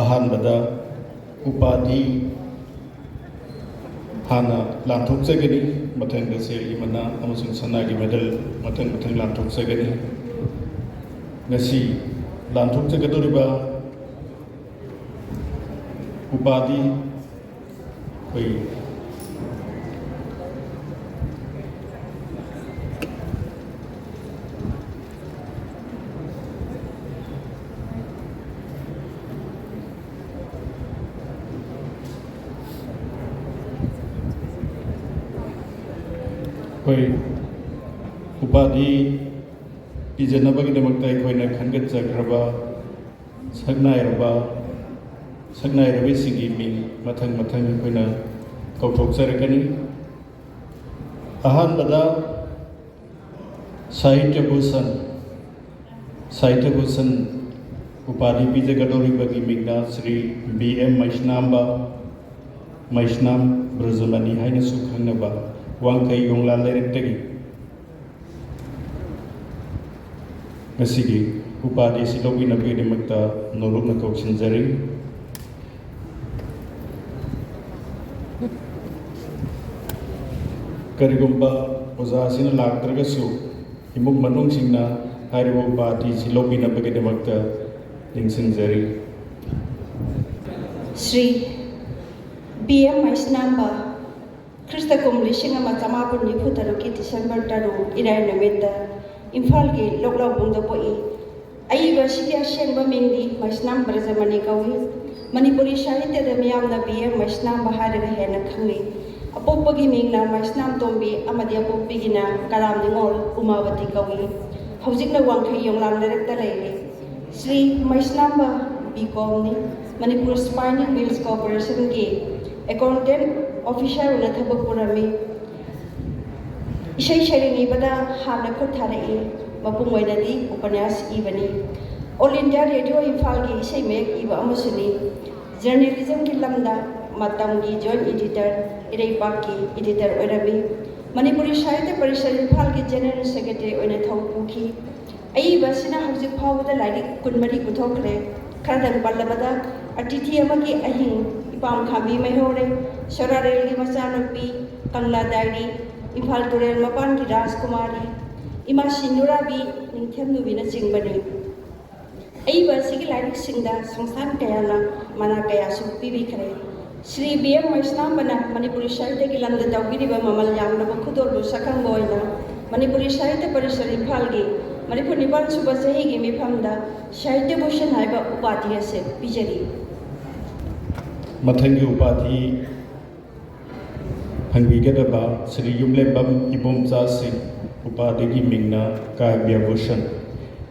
ꯑꯍꯥꯟꯕꯗ ꯎꯄꯥꯙꯤ ꯍꯥꯟꯅ ꯂꯥꯟꯊꯣꯛꯆꯒꯅꯤ, ꯃꯊꯪꯗ ꯁꯦꯜꯒꯤ ꯃꯅꯥ ꯑꯃꯁꯨꯡ ꯁꯅꯥꯒꯤ ꯃꯦꯗꯜ ꯃꯊꯪ ꯃꯊꯪ ꯂꯥꯟꯊꯣꯛꯆꯒꯅꯤ꯫ ꯉꯁꯤ ꯂꯥꯟꯊꯣꯛꯆꯒꯗꯧꯔꯤꯕ ꯎꯄꯥꯙꯤ ꯑꯩꯈꯣꯏ ꯑꯩꯈꯣꯏ ꯎꯄꯥꯙꯤ ꯄꯤꯖꯅꯕꯒꯤꯗꯃꯛꯇ ꯑꯩꯈꯣꯏꯅ ꯈꯟꯒꯠꯆꯈ꯭ꯔꯕ ꯁꯛꯅꯥꯏꯔꯕ ꯁꯛꯅꯥꯏꯔꯕꯤꯁꯤꯡꯒꯤ ꯃꯤꯡ ꯃꯊꯪ ꯃꯊꯪ ꯑꯩꯈꯣꯏꯅ ꯀꯧꯊꯣꯛꯆꯔꯛꯀꯅꯤ꯫ ꯑꯍꯥꯟꯕꯗ ꯁꯥꯍꯤꯇ꯭ꯌ ꯚꯨꯁꯟ, ꯁꯥꯍꯤꯇ꯭ꯌ ꯚꯨꯁꯟ ꯎꯄꯥꯙꯤ ꯄꯤꯖꯒꯗꯧꯔꯤꯕꯒꯤ ꯃꯤꯡꯅ ꯁ꯭ꯔꯤ ꯕꯤ ꯑꯦꯝ ꯃꯩꯁꯅꯥꯝꯕ, ꯃꯩꯁꯅꯥꯝ ꯕ꯭ꯔꯖꯃꯅꯤ ꯍꯥꯏꯅꯁꯨ ꯈꯪꯅꯕ, ꯋꯥꯡꯈꯩ ꯌꯣꯡꯂꯥ ꯂꯩꯔꯛꯇꯒꯤ꯫ ꯉꯁꯤꯒꯤ ꯎꯄꯥꯙꯤ ꯑꯁꯤ ꯂꯧꯕꯤꯅꯕꯒꯤꯗꯃꯛꯇ ꯅꯣꯂꯨꯛꯅ ꯀꯧꯁꯤꯟꯖꯔꯤ꯫ ꯀꯔꯤꯒꯨꯝꯕ ꯑꯣꯖꯥꯁꯤꯅ ꯂꯥꯛꯇ꯭ꯔꯒꯁꯨ, ꯏꯃꯨꯡ ꯃꯅꯨꯡꯁꯤꯡꯅ ꯍꯥꯏꯔꯤꯕ ꯎꯄꯥꯙꯤꯁꯤ ꯂꯧꯕꯤꯅꯕꯒꯤꯗꯃꯛꯇ ꯅꯤꯡꯁꯤꯡꯖꯔꯤ꯫ ꯁ꯭ꯔꯤ ꯕꯤ ꯑꯦꯝ ꯃꯩꯁꯅꯥꯝꯕ, ꯈ꯭ꯔꯤꯁꯇ ꯀꯨꯝ ꯂꯤꯁꯤꯡ ꯑꯃ ꯆꯃꯥꯄꯟ ꯅꯤꯐꯨ ꯇꯔꯨꯛꯀꯤ ꯗꯤꯁꯦꯝꯕꯔ ꯇꯔꯨꯛ, ꯏꯔꯥꯏ ꯅꯨꯃꯤꯠꯇ ꯏꯝꯐꯥꯜꯒꯤ ꯂꯣꯛꯂꯥꯎꯕꯨꯡꯗ ꯄꯣꯛꯏ꯫ ꯑꯏꯕ ꯑꯁꯤꯒꯤ ꯑꯁꯦꯡꯕ ꯃꯤꯡꯗꯤ ꯃꯩꯁꯅꯥꯝ ꯕ꯭ꯔꯖꯃꯅꯤ ꯀꯧꯏ꯫ ꯃꯅꯤꯄꯨꯔꯤ ꯁꯥꯍꯤꯇ꯭ꯌꯗ ꯃꯤꯌꯥꯝꯅ ꯕꯤ ꯑꯦꯝ ꯃꯩꯁꯅꯥꯝꯕ ꯍꯥꯏꯔꯒ ꯍꯦꯟꯅ ꯈꯪꯅꯩ꯫ ꯑꯄꯣꯛꯄꯒꯤ ꯃꯤꯡꯅ ꯃꯩꯁꯅꯥꯝ ꯇꯣꯝꯕꯤ ꯑꯃꯗꯤ ꯑꯄꯣꯛꯄꯤꯒꯤꯅ ꯀꯔꯥꯝ ꯅꯤꯉꯣꯜ ꯎꯃꯥꯕꯇꯤ ꯀꯧꯏ꯫ ꯍꯧꯖꯤꯛꯅ ꯋꯥꯡꯈꯩ ꯌꯣꯡꯂꯥꯝ ꯂꯩꯔꯛꯇ ꯂꯩꯔꯤ꯫ ꯁ꯭ꯔꯤ ꯃꯩꯁꯅꯥꯝꯕ ꯕꯤ ꯀꯣꯝꯅꯤ꯫ ꯃꯅꯤꯄꯨꯔ ꯁ꯭ꯄꯥꯏꯅꯤꯡ ꯃꯤꯜꯁ ꯀꯣꯔꯄꯣꯔꯦꯁꯟꯒꯤ ꯑꯦꯀꯥꯎꯟꯇꯦꯟ ꯑꯣꯐꯤꯁꯥꯔ ꯑꯣꯏꯅ ꯊꯕꯛ ꯄꯨꯔꯝꯃꯤ꯫ ꯏꯁꯩ ꯁꯩꯔꯦꯡ ꯏꯕꯗ ꯍꯥꯟꯅ ꯈꯨꯠ ꯊꯥꯔꯛꯏ꯫ ꯃꯄꯨꯡ ꯑꯣꯏꯅꯗꯤ ꯎꯄꯟꯌꯥꯁ ꯏꯕꯅꯤ꯫ ꯑꯣꯜ ꯏꯟꯗꯤꯌꯥ ꯔꯦꯗꯤꯑꯣ ꯏꯝꯐꯥꯜꯒꯤ ꯏꯁꯩ ꯃꯌꯦꯛ ꯏꯕ ꯑꯃꯁꯨꯅꯤ꯫ ꯖꯔꯅꯦꯂꯤꯖꯝꯒꯤ ꯂꯝꯗ ꯃꯇꯝꯒꯤ ꯖꯣꯏꯟ ꯏꯗꯤꯇꯔ, ꯏꯔꯩꯄꯥꯛꯀꯤ ꯏꯗꯤꯇꯔ ꯑꯣꯏꯔꯝꯃꯤ꯫ ꯃꯅꯤꯄꯨꯔꯤ ꯁꯥꯍꯤꯇ꯭ꯌ ꯄꯔꯤꯁꯠ ꯏꯝꯐꯥꯜꯒꯤ ꯖꯦꯅꯔꯦꯜ ꯁꯦꯀ꯭ꯔꯦꯇꯔꯤ ꯑꯣꯏꯅ ꯊꯧ ꯄꯨꯈꯤ꯫ ꯑꯏꯕ ꯑꯁꯤꯅ ꯍꯧꯖꯤꯛ ꯐꯥꯎꯕꯗ ꯂꯥꯏꯔꯤꯛ ꯀꯨꯟꯃꯔꯤ ꯄꯨꯊꯣꯛꯈ꯭ꯔꯦ꯫ ꯈꯔꯗꯪ ꯄꯜꯂꯕꯗ, ꯑꯇꯤꯊꯤ ꯑꯃꯒꯤ ꯑꯍꯤꯡ, ꯏꯄꯥꯝ ꯈꯥꯝꯕꯤ ꯃꯩꯍꯧꯔꯦ, ꯁꯣꯔꯥꯔꯦꯜꯒꯤ ꯃꯆꯥꯅꯨꯄꯤ, ꯀꯪꯂꯥ ꯗꯥꯏꯔꯤ, ꯏꯝꯐꯥꯜ ꯇꯨꯔꯦꯜ ꯃꯄꯥꯟꯒꯤ ꯔꯥꯖꯀꯨꯃꯥꯔꯤ, ꯏꯃꯥ ꯁꯤꯟꯅꯨꯔꯥꯕꯤ, ꯅꯤꯡꯊꯦꯝꯅꯨꯕꯤꯅꯆꯤꯡꯕꯅꯤ꯫ ꯑꯏꯕ ꯑꯁꯤꯒꯤ ꯂꯥꯏꯔꯤꯛꯁꯤꯡꯗ ꯁꯪꯁꯊꯥꯟ ꯀꯌꯥꯅ ꯃꯅꯥ ꯀꯌꯥꯁꯨ ꯄꯤꯕꯤꯈ꯭ꯔꯦ꯫ ꯁ꯭ꯔꯤ ꯕꯤ ꯑꯦꯝ ꯃꯩꯁꯅꯥꯝꯕꯅ ꯃꯅꯤꯄꯨꯔꯤ ꯁꯥꯍꯤꯇ꯭ꯌꯒꯤ ꯂꯝꯗ ꯇꯧꯕꯤꯔꯤꯕ ꯃꯃꯜ ꯌꯥꯝꯂꯕ ꯈꯨꯗꯣꯜꯕꯨ ꯁꯛꯈꯪꯕ ꯑꯣꯏꯅ ꯃꯅꯤꯄꯨꯔꯤ ꯁꯥꯍꯤꯇ꯭ꯌ ꯄꯔꯤꯁꯠ ꯏꯝꯐꯥꯜꯒꯤ ꯃꯔꯤꯐꯨ ꯅꯤꯄꯥꯟ ꯁꯨꯕ ꯆꯍꯤꯒꯤ ꯃꯤꯐꯝꯗ ꯁꯥꯍꯤꯇ꯭ꯌ ꯚꯨꯁꯟ ꯍꯥꯏꯕ ꯎꯄꯥꯙꯤ ꯑꯁꯤ ꯄꯤꯖꯔꯤ꯫ ꯃꯊꯪꯒꯤ ꯎꯄꯥꯙꯤ ꯐꯪꯕꯤꯒꯗꯕ ꯁ꯭ꯔꯤ ꯌꯨꯝꯂꯦꯝꯕꯝ ꯏꯕꯣꯝꯆꯥ ꯁꯤꯡ, ꯎꯄꯥꯙꯤꯒꯤ ꯃꯤꯡꯅ ꯀꯥꯕ꯭ꯌ ꯚꯨꯁꯟ,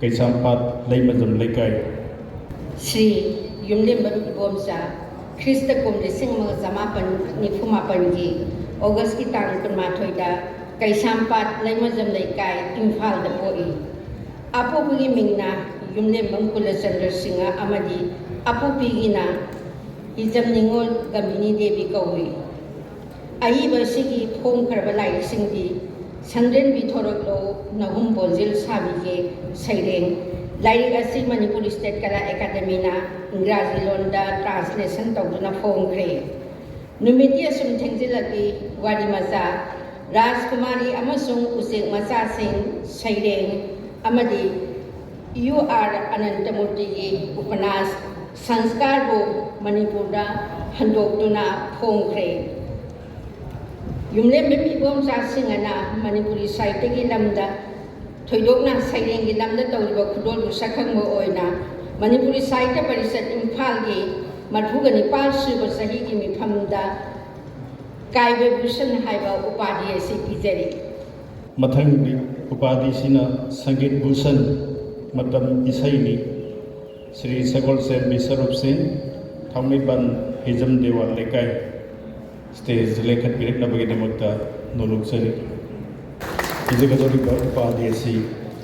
ꯀꯩꯁꯥꯝꯄꯥꯠ ꯂꯩꯃꯖꯝ ꯂꯩꯀꯥꯏ꯫ ꯁ꯭ꯔꯤ ꯌꯨꯝꯂꯦꯝꯕꯝ ꯏꯕꯣꯝꯆꯥ, ꯈ꯭ꯔꯤꯁꯇ ꯀꯨꯝ ꯂꯤꯁꯤꯡ ꯑꯃꯒ ꯆꯃꯥꯄꯟ ꯅꯤꯐꯨ ꯃꯥꯄꯟꯒꯤ ꯑꯣꯒꯁꯀꯤ ꯇꯥꯡ ꯀꯨꯟꯃꯥꯊꯣꯏꯗ ꯀꯩꯁꯥꯝꯄꯥꯠ ꯂꯩꯃꯖꯝ ꯂꯩꯀꯥꯏ, ꯏꯝꯐꯥꯜꯗ ꯄꯣꯛꯏ꯫ ꯑꯄꯣꯛꯄꯒꯤ ꯃꯤꯡꯅ ꯌꯨꯝꯂꯦꯝꯕꯝ ꯀꯨꯂꯆꯟꯗ꯭ꯔ ꯁꯤꯡꯍ ꯑꯃꯗꯤ ꯑꯄꯣꯛꯄꯤꯒꯤꯅ ꯍꯤꯖꯝ ꯅꯤꯉꯣꯜ ꯒꯃꯤꯅꯤ ꯗꯦꯕꯤ ꯀꯧꯏ꯫ ꯑꯏꯕ ꯑꯁꯤꯒꯤ ꯐꯣꯡꯈ꯭ꯔꯕ ꯂꯥꯏꯔꯤꯛꯁꯤꯡꯗꯤ ꯁꯪꯗ꯭ꯔꯦꯟꯕꯤ ꯊꯣꯔꯛꯂꯣ, ꯅꯍꯨꯝ ꯕꯣꯟꯖꯤꯜ ꯁꯥꯕꯤꯒꯦ, ꯁꯩꯔꯦꯡ꯫ ꯂꯥꯏꯔꯤꯛ ꯑꯁꯤ ꯃꯅꯤꯄꯨꯔ ꯁ꯭ꯇꯦꯠ ꯀꯂꯥ ꯑꯦꯀꯥꯗꯃꯤꯅ ꯏꯪꯒ꯭ꯔꯥꯖꯤ ꯂꯣꯟꯗ ꯇ꯭ꯔꯥꯟꯁꯂꯦꯁꯟ ꯇꯧꯗꯨꯅ ꯐꯣꯡꯈ꯭ꯔꯦ꯫ ꯅꯨꯃꯤꯠꯇꯤ ꯑꯁꯨꯝ ꯊꯦꯡꯖꯤꯜꯂꯛꯂꯤ, ꯋꯥꯔꯤ ꯃꯆꯥ, ꯔꯥꯖꯀꯨꯃꯥꯔꯤ ꯑꯃꯁꯨꯡ ꯎꯆꯦꯛ ꯃꯆꯥꯁꯤꯡ, ꯁꯩꯔꯦꯡ, ꯑꯃꯗꯤ ꯌꯨ ꯑꯥꯔ ꯑꯅꯟꯇꯃꯨꯔꯇꯤꯒꯤ ꯎꯄꯅꯥꯁ ꯁꯪꯁꯀꯥꯔꯕꯨ ꯃꯅꯤꯄꯨꯔꯗ ꯍꯟꯗꯣꯛꯇꯨꯅ ꯐꯣꯡꯈ꯭ꯔꯦ꯫ ꯌꯨꯝꯂꯦꯝꯕꯝ ꯏꯕꯣꯝꯆꯥ ꯁꯤꯡꯍꯅ ꯃꯅꯤꯄꯨꯔꯤ ꯁꯥꯍꯤꯇ꯭ꯌꯒꯤ ꯂꯝꯗ, ꯊꯣꯏꯗꯣꯛꯅ ꯁꯩꯔꯦꯡꯒꯤ ꯂꯝꯗ ꯇꯧꯔꯤꯕ ꯈꯨꯗꯣꯜꯗꯨ ꯁꯛꯈꯪꯕ ꯑꯣꯏꯅ ꯃꯅꯤꯄꯨꯔꯤ ꯁꯥꯍꯤꯇ꯭ꯌ ꯄꯔꯤꯁꯠ ꯏꯝꯐꯥꯜꯒꯤ ꯃꯔꯤꯐꯨꯒ ꯅꯤꯄꯥꯜ ꯁꯨꯕ ꯆꯍꯤꯒꯤ ꯃꯤꯐꯝꯗ ꯀꯥꯕ꯭ꯌ ꯚꯨꯁꯟ ꯍꯥꯏꯕ ꯎꯄꯥꯙꯤ ꯑꯁꯤ ꯄꯤꯖꯔꯤ꯫ ꯃꯊꯪꯒꯤ ꯎꯄꯥꯙꯤꯁꯤꯅ ꯁꯪꯒꯤꯠ ꯚꯨꯁꯟ, ꯃꯇꯝ ꯏꯁꯩꯅꯤ꯫ ꯁ꯭ꯔꯤ ꯁꯒꯣꯜꯁꯦꯝꯕꯤ ꯁꯔꯨꯞ ꯁꯤꯡ, ꯊꯥꯡꯃꯩꯕꯟ ꯍꯤꯖꯝ ꯗꯦꯋꯥꯟ ꯂꯩꯀꯥꯏ, ꯁ꯭ꯇꯦꯖꯇ ꯂꯦꯡꯈꯠꯄꯤꯔꯛꯅꯕꯒꯤꯗꯃꯛꯇ ꯅꯣꯂꯨꯛꯆꯔꯤ꯫ ꯄꯤꯖꯒꯗꯧꯔꯤꯕ ꯎꯄꯥꯙꯤ ꯑꯁꯤ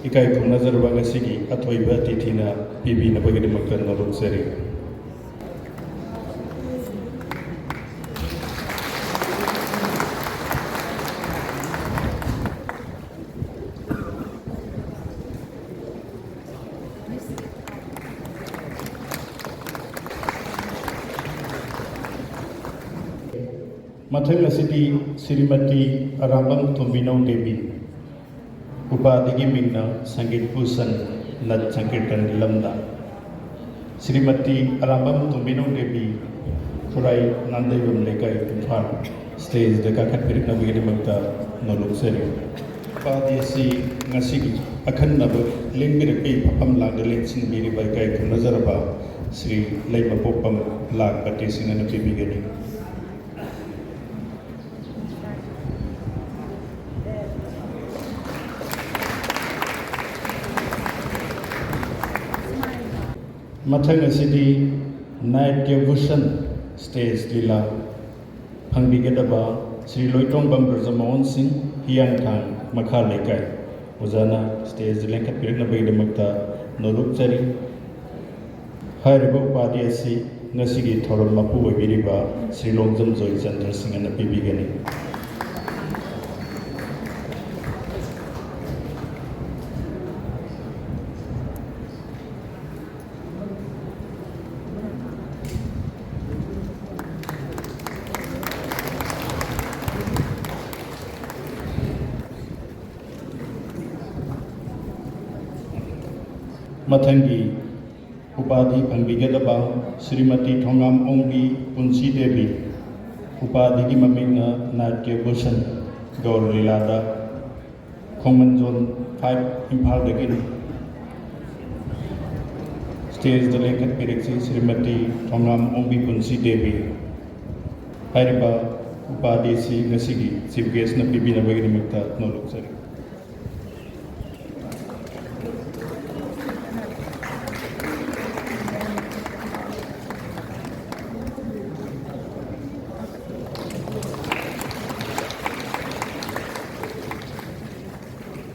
ꯏꯀꯥꯏ ꯈꯨꯝꯅꯖꯔꯕ ꯉꯁꯤꯒꯤ ꯑꯊꯣꯏꯕ ꯑꯇꯤꯊꯤꯅ ꯄꯤꯕꯤꯅꯕꯒꯤꯗꯃꯛꯇ ꯅꯣꯂꯨꯛꯆꯔꯤ꯫ ꯃꯊꯪ ꯑꯁꯤꯗꯤ ꯁ꯭ꯔꯤꯃꯇꯤ ꯑꯔꯥꯝꯕꯝ ꯇꯣꯝꯕꯤꯅꯧ ꯗꯦꯕꯤ, ꯎꯄꯥꯙꯤꯒꯤ ꯃꯤꯡꯅ ꯁꯪꯒꯤꯠ ꯚꯨꯁꯟ, ꯅꯠ ꯁꯪꯀꯤꯔꯇꯟꯒꯤ ꯂꯝꯗ꯫ ꯁ꯭ꯔꯤꯃꯇꯤ ꯑꯔꯥꯝꯕꯝ ꯇꯣꯝꯕꯤꯅꯧ ꯗꯦꯕꯤ, ꯈꯨꯔꯥꯏ ꯅꯥꯟꯗꯩꯕꯝ ꯂꯩꯀꯥꯏ, ꯏꯝꯐꯥꯜ, ꯁ꯭ꯇꯦꯖꯇ ꯀꯥꯈꯠꯄꯤꯔꯛꯅꯕꯒꯤꯗꯃꯛꯇ ꯅꯣꯂꯨꯛꯆꯔꯤ꯫ ꯎꯄꯥꯙꯤ ꯑꯁꯤ ꯉꯁꯤꯒꯤ ꯑꯈꯟꯅꯕ ꯂꯦꯡꯕꯤꯔꯛꯄꯒꯤ ꯐꯝꯐꯝ ꯂꯥꯡꯗ ꯂꯦꯡꯁꯤꯟꯕꯤꯔꯤꯕ ꯏꯀꯥꯏ ꯈꯨꯝꯅꯖꯔꯕ ꯁ꯭ꯔꯤ ꯂꯩꯃꯄꯣꯛꯄꯝ ꯂꯥꯛꯄꯇꯤ ꯁꯤꯡꯍꯅ ꯄꯤꯕꯤꯒꯅꯤ꯫ ꯃꯊꯪ ꯑꯁꯤꯗꯤ ꯅꯥꯇ꯭ꯌ ꯚꯨꯁꯟ ꯁ꯭ꯇꯦꯖ ꯂꯤꯂꯥ ꯐꯪꯕꯤꯒꯗꯕ ꯁ꯭ꯔꯤ ꯂꯣꯏꯇꯣꯡꯕꯝ ꯕ꯭ꯔꯖꯃꯣꯍꯟ ꯁꯤꯡ, ꯍꯤꯌꯥꯡꯊꯥꯡ ꯃꯈꯥ ꯂꯩꯀꯥꯏ꯫ ꯑꯣꯖꯥꯅ ꯁ꯭ꯇꯦꯖꯇ ꯂꯦꯡꯈꯠꯄꯤꯔꯛꯅꯕꯒꯤꯗꯃꯛꯇ ꯅꯣꯂꯨꯛꯆꯔꯤ꯫ ꯍꯥꯏꯔꯤꯕ ꯎꯄꯥꯙꯤ ꯑꯁꯤ ꯉꯁꯤꯒꯤ ꯊꯧꯔꯝ ꯃꯄꯨ ꯑꯣꯏꯕꯤꯔꯤꯕ ꯁ꯭ꯔꯤ ꯂꯣꯡꯖꯝ ꯖꯣꯏꯆꯟꯗ꯭ꯔ ꯁꯤꯡꯍꯅ ꯄꯤꯕꯤꯒꯅꯤ꯫ ꯃꯊꯪꯒꯤ ꯎꯄꯥꯙꯤ ꯐꯪꯕꯤꯒꯗꯕ ꯁ꯭ꯔꯤꯃꯇꯤ ꯊꯣꯉꯥꯝ ꯑꯣꯡꯕꯤ ꯄꯨꯟꯁꯤ ꯗꯦꯕꯤ, ꯎꯄꯥꯙꯤꯒꯤ ꯃꯃꯤꯡꯅ ꯅꯥꯇ꯭ꯌ ꯚꯨꯁꯟ ꯒꯧꯔ ꯂꯤꯂꯥꯗ, ꯈꯣꯡꯃꯟ ꯖꯣꯟ ꯐꯥꯏꯚ, ꯏꯝꯐꯥꯜꯗꯒꯤꯅꯤ꯫ ꯁ꯭ꯇꯦꯖꯇ ꯂꯦꯡꯈꯠꯄꯤꯔꯛꯁꯤ ꯁ꯭ꯔꯤꯃꯇꯤ ꯊꯣꯉꯥꯝ ꯑꯣꯡꯕꯤ ꯄꯨꯟꯁꯤ ꯗꯦꯕꯤ꯫ ꯍꯥꯏꯔꯤꯕ ꯎꯄꯥꯙꯤ ꯑꯁꯤ ꯉꯁꯤꯒꯤ ꯆꯤꯐ ꯒꯦꯁꯅ ꯄꯤꯕꯤꯅꯕꯒꯤꯗꯃꯛꯇ ꯅꯣꯂꯨꯛꯆꯔꯤ꯫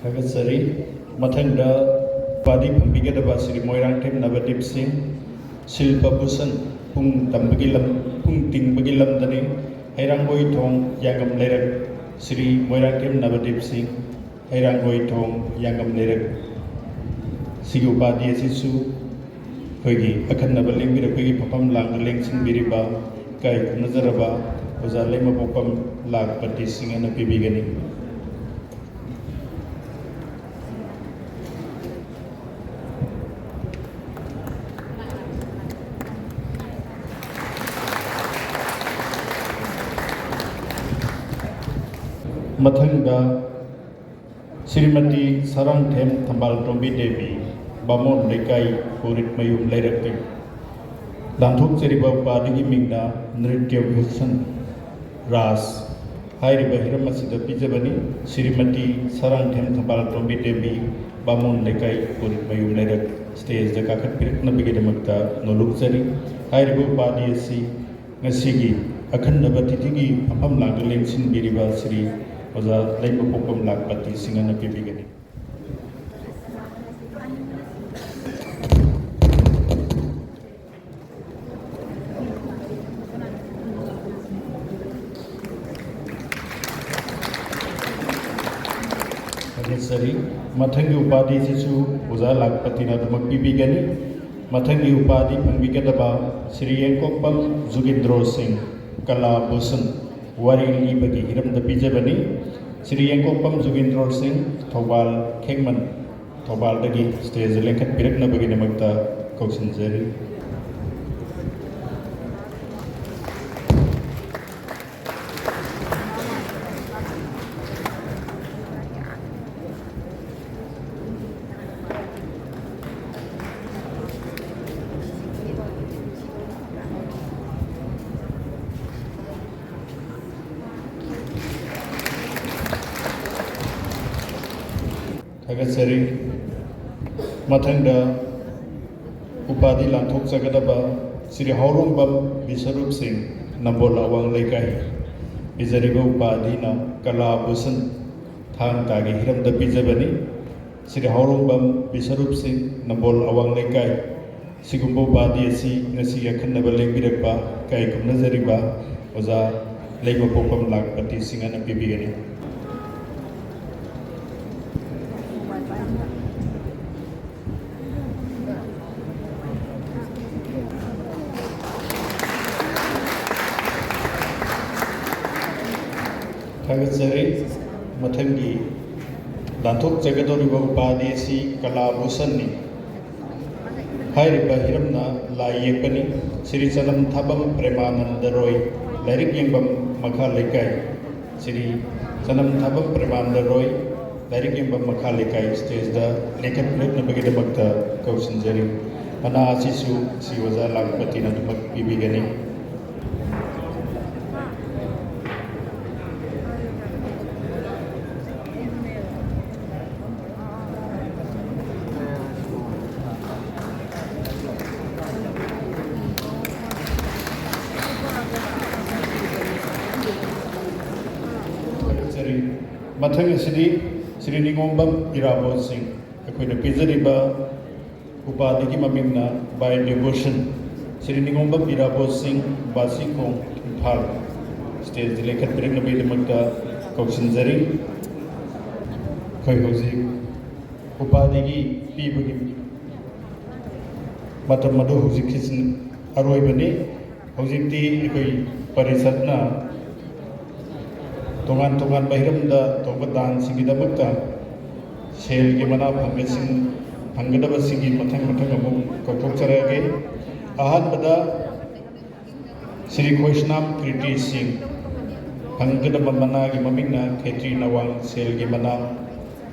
ꯊꯥꯒꯠꯆꯔꯤ꯫ ꯃꯊꯪꯗ ꯎꯄꯥꯙꯤ ꯐꯪꯕꯤꯒꯗꯕ ꯁ꯭ꯔꯤ ꯃꯣꯏꯔꯥꯡꯊꯦꯝ ꯅꯕꯗꯤꯞ ꯁꯤꯡ, ꯁꯤꯜꯄ ꯚꯨꯁꯟ, ꯄꯨꯡ ꯇꯝꯕꯒꯤ ꯂꯝ, ꯄꯨꯡ ꯇꯤꯡꯕꯒꯤ ꯂꯝꯗꯅꯤ, ꯍꯩꯔꯥꯡꯒꯣꯏ ꯊꯣꯡ, ꯌꯥꯉꯝ ꯂꯩꯔꯛ, ꯁ꯭ꯔꯤ ꯃꯣꯏꯔꯥꯡꯊꯦꯝ ꯅꯕꯗꯤꯞ ꯁꯤꯡ, ꯍꯩꯔꯥꯡꯒꯣꯏ ꯊꯣꯡ, ꯌꯥꯉꯝ ꯂꯩꯔꯛ꯫ ꯁꯤꯒꯤ ꯎꯄꯥꯙꯤ ꯑꯁꯤꯁꯨ ꯑꯩꯈꯣꯏꯒꯤ ꯑꯈꯟꯅꯕ ꯂꯦꯡꯕꯤꯔꯛꯄꯒꯤ ꯐꯝꯐꯝ ꯂꯥꯡꯗ ꯂꯦꯡꯁꯤꯟꯕꯤꯔꯤꯕ ꯏꯀꯥꯏ ꯈꯨꯝꯅꯖꯔꯕ ꯑꯣꯖꯥ ꯂꯩꯃꯄꯣꯛꯄꯝ ꯂꯥꯈꯄꯇꯤ ꯁꯤꯡꯍꯅ ꯄꯤꯕꯤꯒꯅꯤ꯫ ꯃꯊꯪꯗ ꯁ꯭ꯔꯤꯃꯇꯤ ꯁꯔꯥꯡꯊꯦꯝ ꯊꯝꯕꯥꯜꯇꯣꯝꯕꯤ ꯗꯦꯕꯤ, ꯕꯥꯃꯣꯟ ꯂꯩꯀꯥꯏ, ꯀꯣꯔꯤꯠꯃꯌꯨꯝ ꯂꯩꯔꯛꯇꯒꯤ꯫ ꯂꯥꯟꯊꯣꯛꯆꯔꯤꯕ ꯎꯄꯥꯙꯤꯒꯤ ꯃꯤꯡꯅ ꯅ꯭ꯔꯤꯇ꯭ꯌ ꯚꯨꯁꯟ ꯔꯥꯖ꯫ ꯍꯥꯏꯔꯤꯕ ꯍꯤꯔꯝ ꯑꯁꯤꯗ ꯄꯤꯖꯕꯅꯤ꯫ ꯁ꯭ꯔꯤꯃꯇꯤ ꯁꯔꯥꯡꯊꯦꯝ ꯊꯝꯕꯥꯜ ꯇꯣꯝꯕꯤ ꯗꯦꯕꯤ, ꯕꯥꯃꯣꯟ ꯂꯩꯀꯥꯏ, ꯀꯣꯔꯤꯠꯃꯌꯨꯝ ꯂꯩꯔꯛ, ꯁ꯭ꯇꯦꯖꯗ ꯀꯥꯈꯠꯄꯤꯔꯛꯅꯕꯒꯤꯗꯃꯛꯇ ꯅꯣꯂꯨꯛꯆꯔꯤ꯫ ꯍꯥꯏꯔꯤꯕ ꯎꯄꯥꯙꯤ ꯑꯁꯤ ꯉꯁꯤꯒꯤ ꯑꯈꯟꯅꯕ ꯇꯤꯊꯤꯒꯤ ꯐꯝꯐꯝ ꯂꯥꯡꯗ ꯂꯦꯡꯁꯤꯟꯕꯤꯔꯤꯕ ꯁ꯭ꯔꯤ ꯑꯣꯖꯥ ꯂꯩꯃꯄꯣꯛꯄꯝ ꯂꯥꯛꯄꯇꯤ ꯁꯤꯡꯍꯅ ꯄꯤꯕꯤꯒꯅꯤ꯫ ꯊꯥꯒꯠꯆꯔꯤ꯫ ꯃꯊꯪꯒꯤ ꯎꯄꯥꯙꯤꯁꯤꯁꯨ ꯑꯣꯖꯥ ꯂꯥꯛꯄꯇꯤꯅ ꯑꯗꯨꯃꯛ ꯄꯤꯕꯤꯒꯅꯤ꯫ ꯃꯊꯪꯒꯤ ꯎꯄꯥꯙꯤ ꯐꯪꯕꯤꯒꯗꯕ ꯁ꯭ꯔꯤ ꯌꯦꯡꯀꯣꯛꯄꯝ ꯖꯨꯒꯤꯟꯗ꯭ꯔꯣ ꯁꯤꯡ, ꯀꯂꯥ ꯚꯨꯁꯟ, ꯋꯥꯔꯤ ꯂꯤꯕꯒꯤ ꯍꯤꯔꯝꯗ ꯄꯤꯖꯕꯅꯤ꯫ ꯁ꯭ꯔꯤ ꯌꯦꯡꯀꯣꯛꯄꯝ ꯖꯨꯒꯤꯟꯗ꯭ꯔꯣ ꯁꯤꯡ, ꯊꯧꯕꯥꯜ ꯈꯦꯡꯃꯟ, ꯊꯧꯕꯥꯜꯗꯒꯤ ꯁ꯭ꯇꯦꯖꯗ ꯂꯦꯡꯈꯠꯄꯤꯔꯛꯅꯕꯒꯤꯗꯃꯛꯇ ꯀꯧꯁꯤꯟꯖꯔꯤ꯫ ꯊꯥꯒꯠꯆꯔꯤ꯫ ꯃꯊꯪꯗ ꯎꯄꯥꯙꯤ ꯂꯥꯟꯊꯣꯛꯆꯒꯗꯕ ꯁ꯭ꯔꯤ ꯍꯥꯎꯔꯣꯡꯕꯝ ꯕꯤꯁ꯭ꯋꯔꯨꯞ ꯁꯤꯡ, ꯅꯝꯕꯣꯜ ꯑꯋꯥꯡ ꯂꯩꯀꯥꯏ꯫ ꯄꯤꯖꯔꯤꯕ ꯎꯄꯥꯙꯤꯅ ꯀꯂꯥ ꯚꯨꯁꯟ, ꯊꯥꯡ ꯇꯥꯒꯤ ꯍꯤꯔꯝꯗ ꯄꯤꯖꯕꯅꯤ꯫ ꯁ꯭ꯔꯤ ꯍꯥꯎꯔꯣꯡꯕꯝ ꯕꯤꯁ꯭ꯋꯔꯨꯞ ꯁꯤꯡ, ꯅꯝꯕꯣꯜ ꯑꯋꯥꯡ ꯂꯩꯀꯥꯏ꯫ ꯁꯤꯒꯨꯝꯕ ꯎꯄꯥꯙꯤ ꯑꯁꯤ ꯉꯁꯤ ꯑꯈꯟꯅꯕ ꯂꯦꯡꯕꯤꯔꯛꯄ ꯏꯀꯥꯏ ꯈꯨꯝꯅꯖꯔꯤꯕ ꯑꯣꯖꯥ ꯂꯩꯃꯄꯣꯛꯄꯝ ꯂꯥꯛꯄꯇꯤ ꯁꯤꯡꯍꯅ ꯄꯤꯕꯤꯒꯅꯤ꯫ ꯊꯥꯒꯠꯆꯔꯤ꯫ ꯃꯊꯪꯒꯤ ꯂꯥꯟꯊꯣꯛꯆꯒꯗꯧꯔꯤꯕ ꯎꯄꯥꯙꯤ ꯑꯁꯤ ꯀꯂꯥ ꯚꯨꯁꯟꯅꯤ꯫ ꯍꯥꯏꯔꯤꯕ ꯍꯤꯔꯝꯅ ꯂꯥꯏ ꯌꯦꯛꯄꯅꯤ꯫ ꯁ꯭ꯔꯤ ꯆꯅꯝꯊꯥꯕꯝ ꯄ꯭ꯔꯦꯃꯥꯅꯟꯗ ꯔꯣꯏ, ꯂꯥꯏꯔꯤꯛ ꯌꯦꯡꯐꯝ ꯃꯈꯥ ꯂꯩꯀꯥꯏ꯫ ꯁ꯭ꯔꯤ ꯆꯅꯝꯊꯥꯕꯝ ꯄ꯭ꯔꯦꯃꯥꯅꯟꯗ ꯔꯣꯏ, ꯂꯥꯏꯔꯤꯛ ꯌꯦꯡꯐꯝ ꯃꯈꯥ ꯂꯩꯀꯥꯏ, ꯁ꯭ꯇꯦꯖꯗ ꯂꯦꯡꯈꯠꯄꯤꯔꯛꯅꯕꯒꯤꯗꯃꯛꯇ ꯀꯧꯁꯤꯟꯖꯔꯤ꯫ ꯃꯅꯥ ꯑꯁꯤꯁꯨ ꯁ꯭ꯔꯤ ꯑꯣꯖꯥ ꯂꯥꯛꯄꯇꯤꯅ ꯑꯗꯨꯃꯛ ꯄꯤꯕꯤꯒꯅꯤ꯫ ꯃꯊꯪ ꯑꯁꯤꯗꯤ ꯁ꯭ꯔꯤ ꯅꯤꯉꯣꯝꯕꯝ ꯏꯔꯥꯕꯣꯠ ꯁꯤꯡ, ꯑꯩꯈꯣꯏꯅ ꯄꯤꯖꯔꯤꯕ ꯎꯄꯥꯙꯤꯒꯤ ꯃꯃꯤꯡꯅ By Devotion, ꯁ꯭ꯔꯤ ꯅꯤꯉꯣꯝꯕꯝ ꯏꯔꯥꯕꯣꯠ ꯁꯤꯡ, ꯕꯥꯁꯤꯈꯣꯡ, ꯏꯝꯐꯥꯜ, ꯁ꯭ꯇꯦꯖꯇ ꯂꯦꯡꯈꯠꯄꯤꯔꯛꯅꯕꯒꯤꯗꯃꯛꯇ ꯀꯧꯁꯤꯟꯖꯔꯤ꯫ ꯑꯩꯈꯣꯏ ꯍꯧꯖꯤꯛ ꯎꯄꯥꯙꯤꯒꯤ ꯄꯤꯕꯒꯤ ꯃꯇꯝ ꯑꯗꯨ ꯍꯧꯖꯤꯛꯀꯤꯁꯤꯅ ꯑꯔꯣꯏꯕꯅꯤ꯫ ꯍꯧꯖꯤꯛꯇꯤ ꯑꯩꯈꯣꯏ ꯄꯔꯤꯁꯠꯅ ꯇꯣꯉꯥꯟ ꯇꯣꯉꯥꯟꯕ ꯍꯤꯔꯝꯗ ꯇꯧꯕ ꯗꯥꯟꯁꯤꯡꯒꯤꯗꯃꯛꯇ ꯁꯦꯜꯒꯤ ꯃꯅꯥ ꯐꯪꯕꯁꯤꯡ, ꯐꯪꯒꯗꯕꯁꯤꯡꯒꯤ ꯃꯊꯪ ꯃꯊꯪ ꯑꯃꯨꯛ ꯀꯧꯊꯣꯛꯆꯔꯛꯑꯒꯦ꯫ ꯑꯍꯥꯟꯕꯗ ꯁ꯭ꯔꯤ ꯈꯣꯏꯁꯅꯥꯝ ꯀ꯭ꯔꯤꯇꯤ ꯁꯤꯡ, ꯐꯪꯒꯗꯕ ꯃꯅꯥꯒꯤ ꯃꯃꯤꯡꯅ ꯈꯦꯇ꯭ꯔꯤ ꯅꯋꯥꯡ ꯁꯦꯜꯒꯤ ꯃꯅꯥ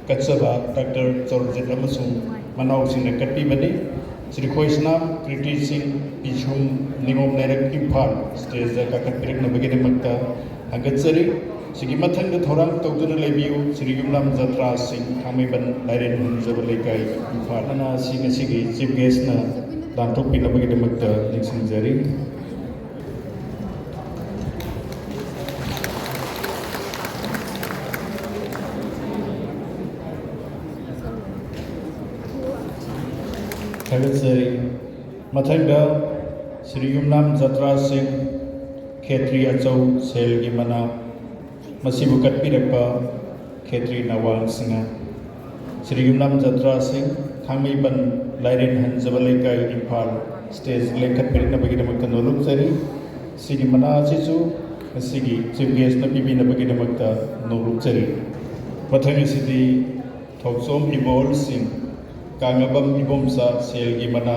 ꯀꯠꯆꯕ ꯗꯥꯛꯇꯔ ꯆꯧꯔꯖꯤꯠ ꯑꯃꯁꯨꯡ ꯃꯅꯥꯎꯁꯤꯡꯅ ꯀꯠꯄꯤꯕꯅꯤ꯫ ꯁ꯭ꯔꯤ ꯈꯣꯏꯁꯅꯥꯝ ꯀ꯭ꯔꯤꯇꯤ ꯁꯤꯡ, ꯄꯤꯁꯨꯝ, ꯅꯤꯉꯣꯝ ꯂꯩꯔꯛ, ꯏꯝꯐꯥꯜ, ꯁ꯭ꯇꯦꯖꯇ ꯀꯥꯈꯠꯄꯤꯔꯛꯅꯕꯒꯤꯗꯃꯛꯇ ꯍꯪꯒꯠꯆꯔꯤ꯫ ꯁꯤꯒꯤ ꯃꯊꯪꯗ ꯊꯧꯔꯥꯡ ꯇꯧꯗꯨꯅ ꯂꯩꯕꯤꯌꯨ, ꯁ꯭ꯔꯤ ꯌꯨꯝꯅꯥꯝ ꯖꯇ꯭ꯔꯥ ꯁꯤꯡ, ꯊꯥꯡꯃꯩꯕꯟ ꯂꯥꯏꯔꯦꯟ ꯍꯟꯖꯕ ꯂꯩꯀꯥꯏ, ꯏꯝꯐꯥꯜ꯫ ꯃꯅꯥ ꯑꯁꯤ ꯉꯁꯤꯒꯤ ꯆꯤꯐ ꯒꯦꯁꯅ ꯂꯥꯟꯊꯣꯛꯄꯤꯅꯕꯒꯤꯗꯃꯛꯇ ꯅꯤꯡꯁꯤꯡꯖꯔꯤ꯫ ꯊꯥꯒꯠꯆꯔꯤ꯫ ꯃꯊꯪꯗ ꯁ꯭ꯔꯤ ꯌꯨꯝꯅꯥꯝ ꯖꯇ꯭ꯔꯥ ꯁꯤꯡ, ꯈꯦꯇ꯭ꯔꯤ ꯑꯆꯧ ꯁꯦꯜꯒꯤ ꯃꯅꯥ, ꯃꯁꯤꯕꯨ ꯀꯠꯄꯤꯔꯛꯄ ꯈꯦꯇ꯭ꯔꯤ ꯅꯋꯥꯡ ꯁꯤꯡꯍ꯫ ꯁ꯭ꯔꯤ ꯌꯨꯝꯅꯥꯝ ꯖꯇ꯭ꯔꯥ ꯁꯤꯡ, ꯊꯥꯡꯃꯩꯕꯟ ꯂꯥꯏꯔꯦꯟ ꯍꯟꯖꯕ ꯂꯩꯀꯥꯏ, ꯏꯝꯐꯥꯜ, ꯁ꯭ꯇꯦꯖ ꯂꯦꯡꯈꯠꯄꯤꯔꯛꯅꯕꯒꯤꯗꯃꯛꯇ ꯅꯣꯂꯨꯛꯆꯔꯤ꯫ ꯁꯤꯒꯤ ꯃꯅꯥ ꯑꯁꯤꯁꯨ ꯉꯁꯤꯒꯤ ꯆꯤꯐ ꯒꯦꯁꯅ ꯄꯤꯕꯤꯅꯕꯒꯤꯗꯃꯛꯇ ꯅꯣꯂꯨꯛꯆꯔꯤ꯫ ꯃꯊꯪ ꯑꯁꯤꯗꯤ ꯊꯣꯛꯆꯣꯝ ꯏꯕꯣꯜ ꯁꯤꯡ, ꯀꯥꯡꯉꯕꯝ ꯏꯕꯣꯝꯆꯥ ꯁꯦꯜꯒꯤ ꯃꯅꯥ,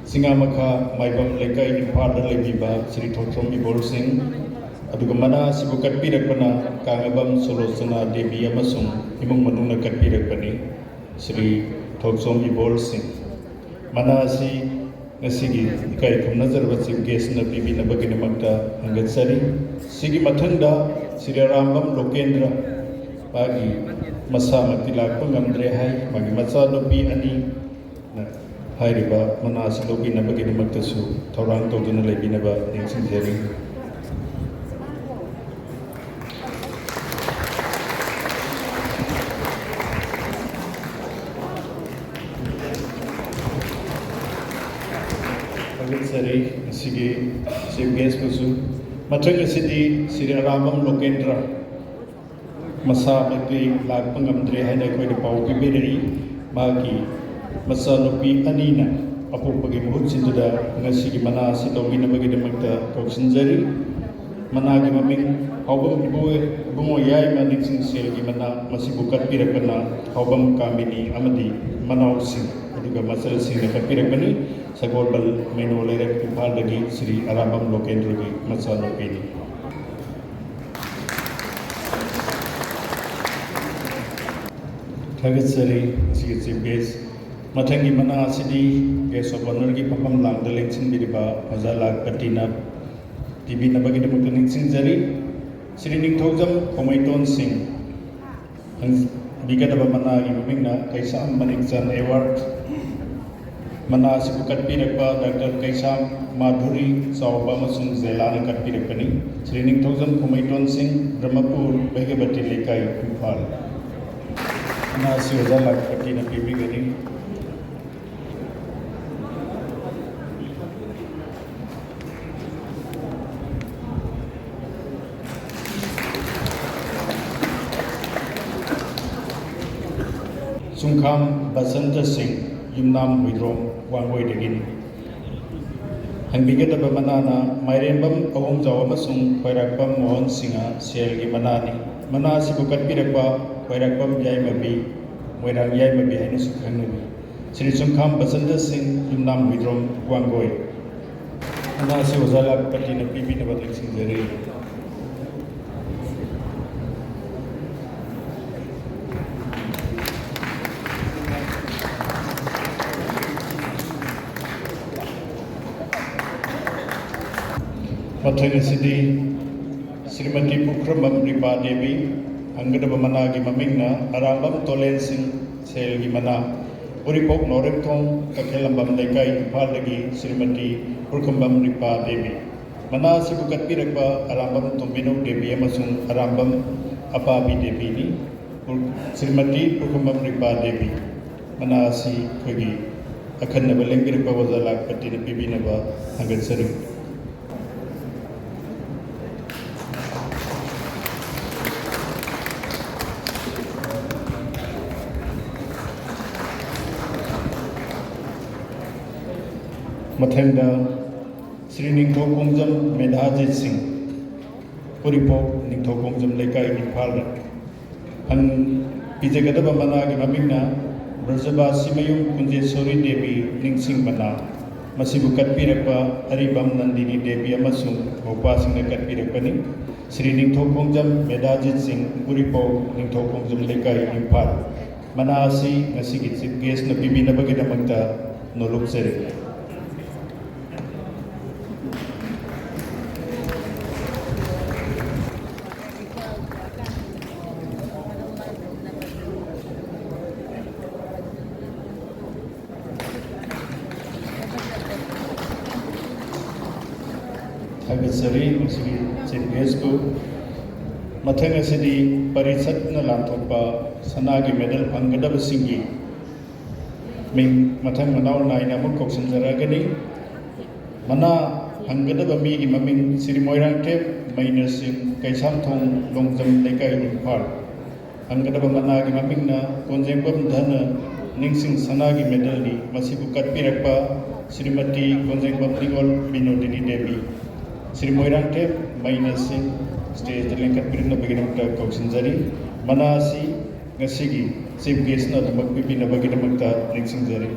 ꯆꯤꯉꯥꯃꯈꯥ ꯃꯥꯏꯕꯝ ꯂꯩꯀꯥꯏ, ꯏꯝꯐꯥꯜꯗ ꯂꯩꯕꯤꯕ ꯁ꯭ꯔꯤ ꯊꯣꯛꯆꯣꯝ ꯏꯕꯣꯜ ꯁꯤꯡ, ꯑꯗꯨꯒ ꯃꯅꯥ ꯑꯁꯤꯕꯨ ꯀꯠꯄꯤꯔꯛꯄꯅ ꯀꯥꯡꯉꯕꯝ ꯁꯣꯂꯣꯆꯅꯥ ꯗꯦꯕꯤ ꯑꯃꯁꯨꯡ ꯏꯃꯨꯡ ꯃꯅꯨꯡꯅ ꯀꯠꯄꯤꯔꯛꯄꯅꯤ꯫ ꯁ꯭ꯔꯤ ꯊꯣꯛꯆꯣꯝ ꯏꯕꯣꯜ ꯁꯤꯡ꯫ ꯃꯅꯥ ꯑꯁꯤ ꯉꯁꯤꯒꯤ ꯏꯀꯥꯏ ꯈꯨꯝꯅꯖꯔꯕ ꯆꯤꯐ ꯒꯦꯁꯅ ꯄꯤꯕꯤꯅꯕꯒꯤꯗꯃꯛꯇ ꯍꯪꯒꯠꯆꯔꯤ꯫ ꯁꯤꯒꯤ ꯃꯊꯪꯗ ꯁ꯭ꯔꯤ ꯑꯔꯥꯝꯕꯝ ꯂꯣꯀꯦꯟꯗ꯭ꯔ, ꯃꯥꯒꯤ ꯃꯁꯥꯃꯛꯇꯤ ꯂꯥꯛꯄ ꯉꯝꯗ꯭ꯔꯦ ꯍꯥꯏ, ꯃꯥꯒꯤ ꯃꯆꯥꯅꯨꯄꯤ ꯑꯅꯤ ꯍꯥꯏꯔꯤꯕ ꯃꯅꯥ ꯑꯁꯤ ꯂꯧꯕꯤꯅꯕꯒꯤꯗꯃꯛꯇꯁꯨ ꯊꯧꯔꯥꯡ ꯇꯧꯗꯨꯅ ꯂꯩꯕꯤꯅꯕ ꯅꯤꯡꯁꯤꯡꯖꯔꯤ꯫ ꯊꯥꯒꯠꯆꯔꯤ ꯉꯁꯤꯒꯤ ꯆꯤꯐ ꯒꯦꯁꯄꯨꯁꯨ꯫ ꯃꯊꯪ ꯑꯁꯤꯗꯤ ꯁ꯭ꯔꯤ ꯑꯔꯥꯝꯕꯝ ꯂꯣꯀꯦꯟꯗ꯭ꯔ, ꯃꯁꯥꯃꯛꯇꯤ ꯂꯥꯛꯄ ꯉꯝꯗ꯭ꯔꯦ ꯍꯥꯏꯅ ꯑꯩꯈꯣꯏꯗ ꯄꯥꯎ ꯄꯤꯕꯤꯔꯛꯏ꯫ ꯃꯥꯒꯤ ꯃꯆꯥꯅꯨꯄꯤ ꯑꯅꯤꯅ ꯑꯄꯣꯛꯄꯒꯤ ꯃꯍꯨꯠ ꯁꯤꯟꯗꯨꯅ ꯉꯁꯤꯒꯤ ꯃꯅꯥ ꯑꯁꯤ ꯇꯧꯕꯤꯅꯕꯒꯤꯗꯃꯛꯇ ꯀꯧꯁꯤꯟꯖꯔꯤ꯫ ꯃꯅꯥꯒꯤ ꯃꯃꯤꯡ ꯍꯥꯎꯕꯝ ꯏꯕꯨꯡꯉꯣ, ꯏꯕꯨꯡꯉꯣ ꯌꯥꯏꯃ ꯅꯤꯡꯁꯤꯡ ꯁꯦꯜꯒꯤ ꯃꯅꯥ, ꯃꯁꯤꯕꯨ ꯀꯠꯄꯤꯔꯛꯄꯅ ꯍꯥꯎꯕꯝ ꯀꯥꯃꯤꯅꯤ ꯑꯃꯗꯤ ꯃꯅꯥꯎꯁꯤꯡ ꯑꯗꯨꯒ ꯃꯆꯜꯁꯤꯡꯅ ꯀꯠꯄꯤꯔꯛꯄꯅꯤ꯫ ꯁꯒꯣꯜꯕꯜ ꯃꯩꯅꯣ ꯂꯩꯔꯛ ꯏꯝꯐꯥꯜꯗꯒꯤ ꯁ꯭ꯔꯤ ꯑꯔꯥꯝꯕꯝ ꯂꯣꯀꯦꯟꯗ꯭ꯔꯒꯤ ꯃꯆꯥꯅꯨꯄꯤꯅꯤ꯫ ꯊꯥꯒꯠꯆꯔꯤ ꯉꯁꯤꯒꯤ ꯆꯤꯐ ꯒꯦꯁ꯫ ꯃꯊꯪꯒꯤ ꯃꯅꯥ ꯑꯁꯤꯗꯤ ꯒꯦꯁ ꯑꯣꯐ ꯑꯣꯅꯔꯒꯤ ꯐꯝꯐꯝ ꯂꯥꯡꯗ ꯂꯦꯡꯁꯤꯟꯕꯤꯔꯤꯕ ꯑꯣꯖꯥ ꯂꯥꯈꯄꯇꯤꯅ ꯄꯤꯕꯤꯅꯕꯒꯤꯗꯃꯛꯇ ꯅꯤꯡꯁꯤꯡꯖꯔꯤ꯫ ꯁ꯭ꯔꯤ ꯅꯤꯡꯊꯧꯖꯝ ꯈꯣꯃꯩꯇꯣꯟ ꯁꯤꯡ꯫ ꯍꯪꯕꯤꯒꯗꯕ ꯃꯅꯥꯒꯤ ꯃꯃꯤꯡꯅ ꯀꯩꯁꯥꯝ ꯃꯅꯤꯛꯆꯟ ꯑꯦꯋꯥꯔꯗ꯫ ꯃꯅꯥ ꯑꯁꯤꯕꯨ ꯀꯠꯄꯤꯔꯛꯄ ꯗꯥꯛꯇꯔ ꯀꯩꯁꯥꯝ ꯃꯥꯙꯨꯔꯤ ꯆꯥꯎꯕ ꯑꯃꯁꯨꯡ ꯖꯦꯂꯥꯅ ꯀꯠꯄꯤꯔꯛꯄꯅꯤ꯫ ꯁ꯭ꯔꯤ ꯅꯤꯡꯊꯧꯖꯝ ꯈꯣꯃꯩꯇꯣꯟ ꯁꯤꯡ, ꯕ꯭ꯔꯍ꯭ꯃꯄꯨꯔ, ꯕꯩꯒꯕꯇꯤ ꯂꯩꯀꯥꯏ, ꯏꯝꯐꯥꯜ꯫ ꯃꯅꯥ ꯑꯁꯤ ꯑꯣꯖꯥ ꯂꯥꯈꯄꯇꯤꯅ ꯄꯤꯕꯤꯒꯅꯤ꯫ ꯆꯨꯡꯈꯥꯝ ꯕꯁꯟꯇ ꯁꯤꯡ, ꯌꯨꯝꯅꯥꯝ ꯍꯨꯏꯗ꯭ꯔꯣꯝ, ꯋꯥꯡꯒꯣꯏꯗꯒꯤꯅꯤ꯫ ꯍꯪꯕꯤꯒꯗꯕ ꯃꯅꯥꯅ ꯃꯥꯏꯔꯦꯝꯕꯝ ꯑꯍꯣꯡꯖꯥꯎ ꯑꯃꯁꯨꯡ ꯈ꯭ꯋꯥꯏꯔꯥꯛꯄꯝ ꯃꯣꯍꯟ ꯁꯤꯡꯍ ꯁꯦꯜꯒꯤ ꯃꯅꯥꯅꯤ꯫ ꯃꯅꯥ ꯑꯁꯤꯕꯨ ꯀꯠꯄꯤꯔꯛꯄ ꯈ꯭ꯋꯥꯏꯔꯥꯛꯄꯝ ꯌꯥꯏꯃꯕꯤ, ꯃꯣꯏꯔꯥꯡ ꯌꯥꯏꯃꯕꯤ ꯍꯥꯏꯅꯁꯨ ꯈꯪꯅꯕꯤ꯫ ꯁ꯭ꯔꯤ ꯆꯨꯡꯈꯥꯝ ꯕꯁꯟꯇ ꯁꯤꯡ, ꯌꯨꯝꯅꯥꯝ ꯍꯨꯏꯗ꯭ꯔꯣꯝ, ꯋꯥꯡꯒꯣꯏ꯫ ꯃꯅꯥ ꯑꯁꯤ ꯑꯣꯖꯥ ꯂꯥꯈꯄꯇꯤꯅ ꯄꯤꯕꯤꯅꯕ ꯅꯤꯡꯁꯤꯡꯖꯔꯤ꯫ ꯃꯊꯪ ꯑꯁꯤꯗꯤ ꯁ꯭ꯔꯤꯃꯇꯤ ꯄꯨꯈ꯭ꯔꯝꯕꯝ ꯔꯤꯄꯥ ꯗꯦꯕꯤ, ꯍꯪꯒꯗꯕ ꯃꯅꯥꯒꯤ ꯃꯃꯤꯡꯅ ꯑꯔꯥꯝꯕꯝ ꯇꯣꯂꯦꯟ ꯁꯤꯡ ꯁꯦꯜꯒꯤ ꯃꯅꯥ, ꯎꯔꯤꯄꯣꯛ ꯅꯥꯎꯔꯦꯝꯊꯣꯡ ꯀꯩꯊꯦꯜꯂꯝꯕꯝ ꯂꯩꯀꯥꯏ, ꯏꯝꯐꯥꯜꯗꯒꯤ ꯁ꯭ꯔꯤꯃꯇꯤ ꯄꯨꯈ꯭ꯔꯝꯕꯝ ꯔꯤꯄꯥ ꯗꯦꯕꯤ꯫ ꯃꯅꯥ ꯑꯁꯤꯕꯨ ꯀꯠꯄꯤꯔꯛꯄ ꯑꯔꯥꯝꯕꯝ ꯇꯣꯝꯕꯤꯅꯧ ꯗꯦꯕꯤ ꯑꯃꯁꯨꯡ ꯑꯔꯥꯝꯕꯝ ꯑꯄꯥꯕꯤ ꯗꯦꯕꯤꯅꯤ꯫ ꯁ꯭ꯔꯤꯃꯇꯤ ꯄꯨꯈ꯭ꯔꯝꯕꯝ ꯔꯤꯄꯥ ꯗꯦꯕꯤ꯫ ꯃꯅꯥ ꯑꯁꯤ ꯑꯩꯈꯣꯏꯒꯤ ꯑꯈꯟꯅꯕ ꯂꯦꯡꯕꯤꯔꯛꯄ ꯑꯣꯖꯥ ꯂꯥꯈꯄꯇꯤꯅ ꯄꯤꯕꯤꯅꯕ ꯊꯥꯒꯠꯆꯔꯤ꯫ ꯃꯊꯪꯗ ꯁ꯭ꯔꯤ ꯅꯤꯡꯊꯧ ꯈꯣꯡꯖꯝ ꯃꯦꯙꯥꯖꯤꯠ ꯁꯤꯡ, ꯎꯔꯤꯄꯣꯛ ꯅꯤꯡꯊꯧ ꯈꯣꯡꯖꯝ ꯂꯩꯀꯥꯏ, ꯏꯝꯐꯥꯜꯗ꯫ ꯍꯪ-, ꯄꯤꯖꯒꯗꯕ ꯃꯅꯥꯒꯤ ꯃꯃꯤꯡꯅ ꯕ꯭ꯔꯖꯕꯥꯁꯤꯃꯌꯨꯝ ꯀꯨꯟꯖꯦꯁꯣꯔꯤ ꯗꯦꯕꯤ ꯅꯤꯡꯁꯤꯡ ꯃꯅꯥ꯫ ꯃꯁꯤꯕꯨ ꯀꯠꯄꯤꯔꯛꯄ ꯑꯔꯤꯕꯝ ꯅꯟꯗꯤꯅꯤ ꯗꯦꯕꯤ ꯑꯃꯁꯨꯡ ꯃꯧꯄ꯭ꯋꯥꯁꯤꯡꯅ ꯀꯠꯄꯤꯔꯛꯄꯅꯤ꯫ ꯁ꯭ꯔꯤ ꯅꯤꯡꯊꯧ ꯈꯣꯡꯖꯝ ꯃꯦꯙꯥꯖꯤꯠ ꯁꯤꯡ, ꯎꯔꯤꯄꯣꯛ ꯅꯤꯡꯊꯧ ꯈꯣꯡꯖꯝ ꯂꯩꯀꯥꯏ, ꯏꯝꯐꯥꯜ꯫ ꯃꯅꯥ ꯑꯁꯤ ꯉꯁꯤꯒꯤ ꯆꯤꯐ ꯒꯦꯁ꯭ꯠꯅ ꯄꯤꯕꯤꯅꯕꯒꯤꯗꯃꯛꯇ ꯅꯣꯂꯨꯛꯆꯔꯤ꯫ ꯊꯥꯒꯠꯆꯔꯤ ꯉꯁꯤꯒꯤ ꯆꯤꯐ ꯒꯦꯁ꯭ꯠꯄꯨ꯫ ꯃꯊꯪ ꯑꯁꯤꯗꯤ ꯄꯔꯤꯁꯠꯅ ꯂꯥꯟꯊꯣꯛꯄ ꯁꯅꯥꯒꯤ ꯃꯦꯗꯜ ꯐꯪꯒꯗꯕꯁꯤꯡꯒꯤ ꯃꯤꯡ ꯃꯊꯪ ꯃꯅꯥꯎ ꯅꯥꯏꯅ ꯑꯃꯨꯛ ꯀꯧꯁꯤꯟꯖꯔꯛꯑꯒꯅꯤ꯫ ꯃꯅꯥ ꯐꯪꯒꯗꯕ ꯃꯤꯒꯤ ꯃꯃꯤꯡ ꯁ꯭ꯔꯤ ꯃꯣꯏꯔꯥꯡꯊꯦꯝ ꯃꯩꯅ ꯁꯤꯡ, ꯀꯩꯁꯥꯝꯊꯣꯡ ꯂꯣꯡꯖꯝ ꯂꯩꯀꯥꯏ, ꯏꯝꯐꯥꯜ꯫ ꯐꯪꯒꯗꯕ ꯃꯅꯥꯒꯤ ꯃꯃꯤꯡꯅ ꯀꯣꯟꯖꯦꯡꯕꯝ ꯙꯅ ꯅꯤꯡꯁꯤꯡ ꯁꯅꯥꯒꯤ ꯃꯦꯗꯜꯅꯤ꯫ ꯃꯁꯤꯕꯨ ꯀꯠꯄꯤꯔꯛꯄ ꯁ꯭ꯔꯤꯃꯇꯤ ꯀꯣꯟꯖꯦꯡꯕꯝ ꯅꯤꯉꯣꯜ ꯕꯤꯅꯣꯗꯤꯅꯤ ꯗꯦꯕꯤ꯫ ꯁ꯭ꯔꯤ ꯃꯣꯏꯔꯥꯡꯊꯦꯝ ꯃꯩꯅ ꯁꯤꯡ ꯁ꯭ꯇꯦꯖꯇ ꯂꯦꯡꯈꯠꯄꯤꯔꯛꯅꯕꯒꯤꯗꯃꯛꯇ ꯀꯧꯁꯤꯟꯖꯔꯤ꯫ ꯃꯅꯥ ꯑꯁꯤ ꯉꯁꯤꯒꯤ ꯆꯤꯐ ꯒꯦꯁ꯭ꯠꯅ ꯑꯗꯨꯃꯛ ꯄꯤꯕꯤꯅꯕꯒꯤꯗꯃꯛꯇ ꯅꯤꯡꯁꯤꯡꯖꯔꯤ꯫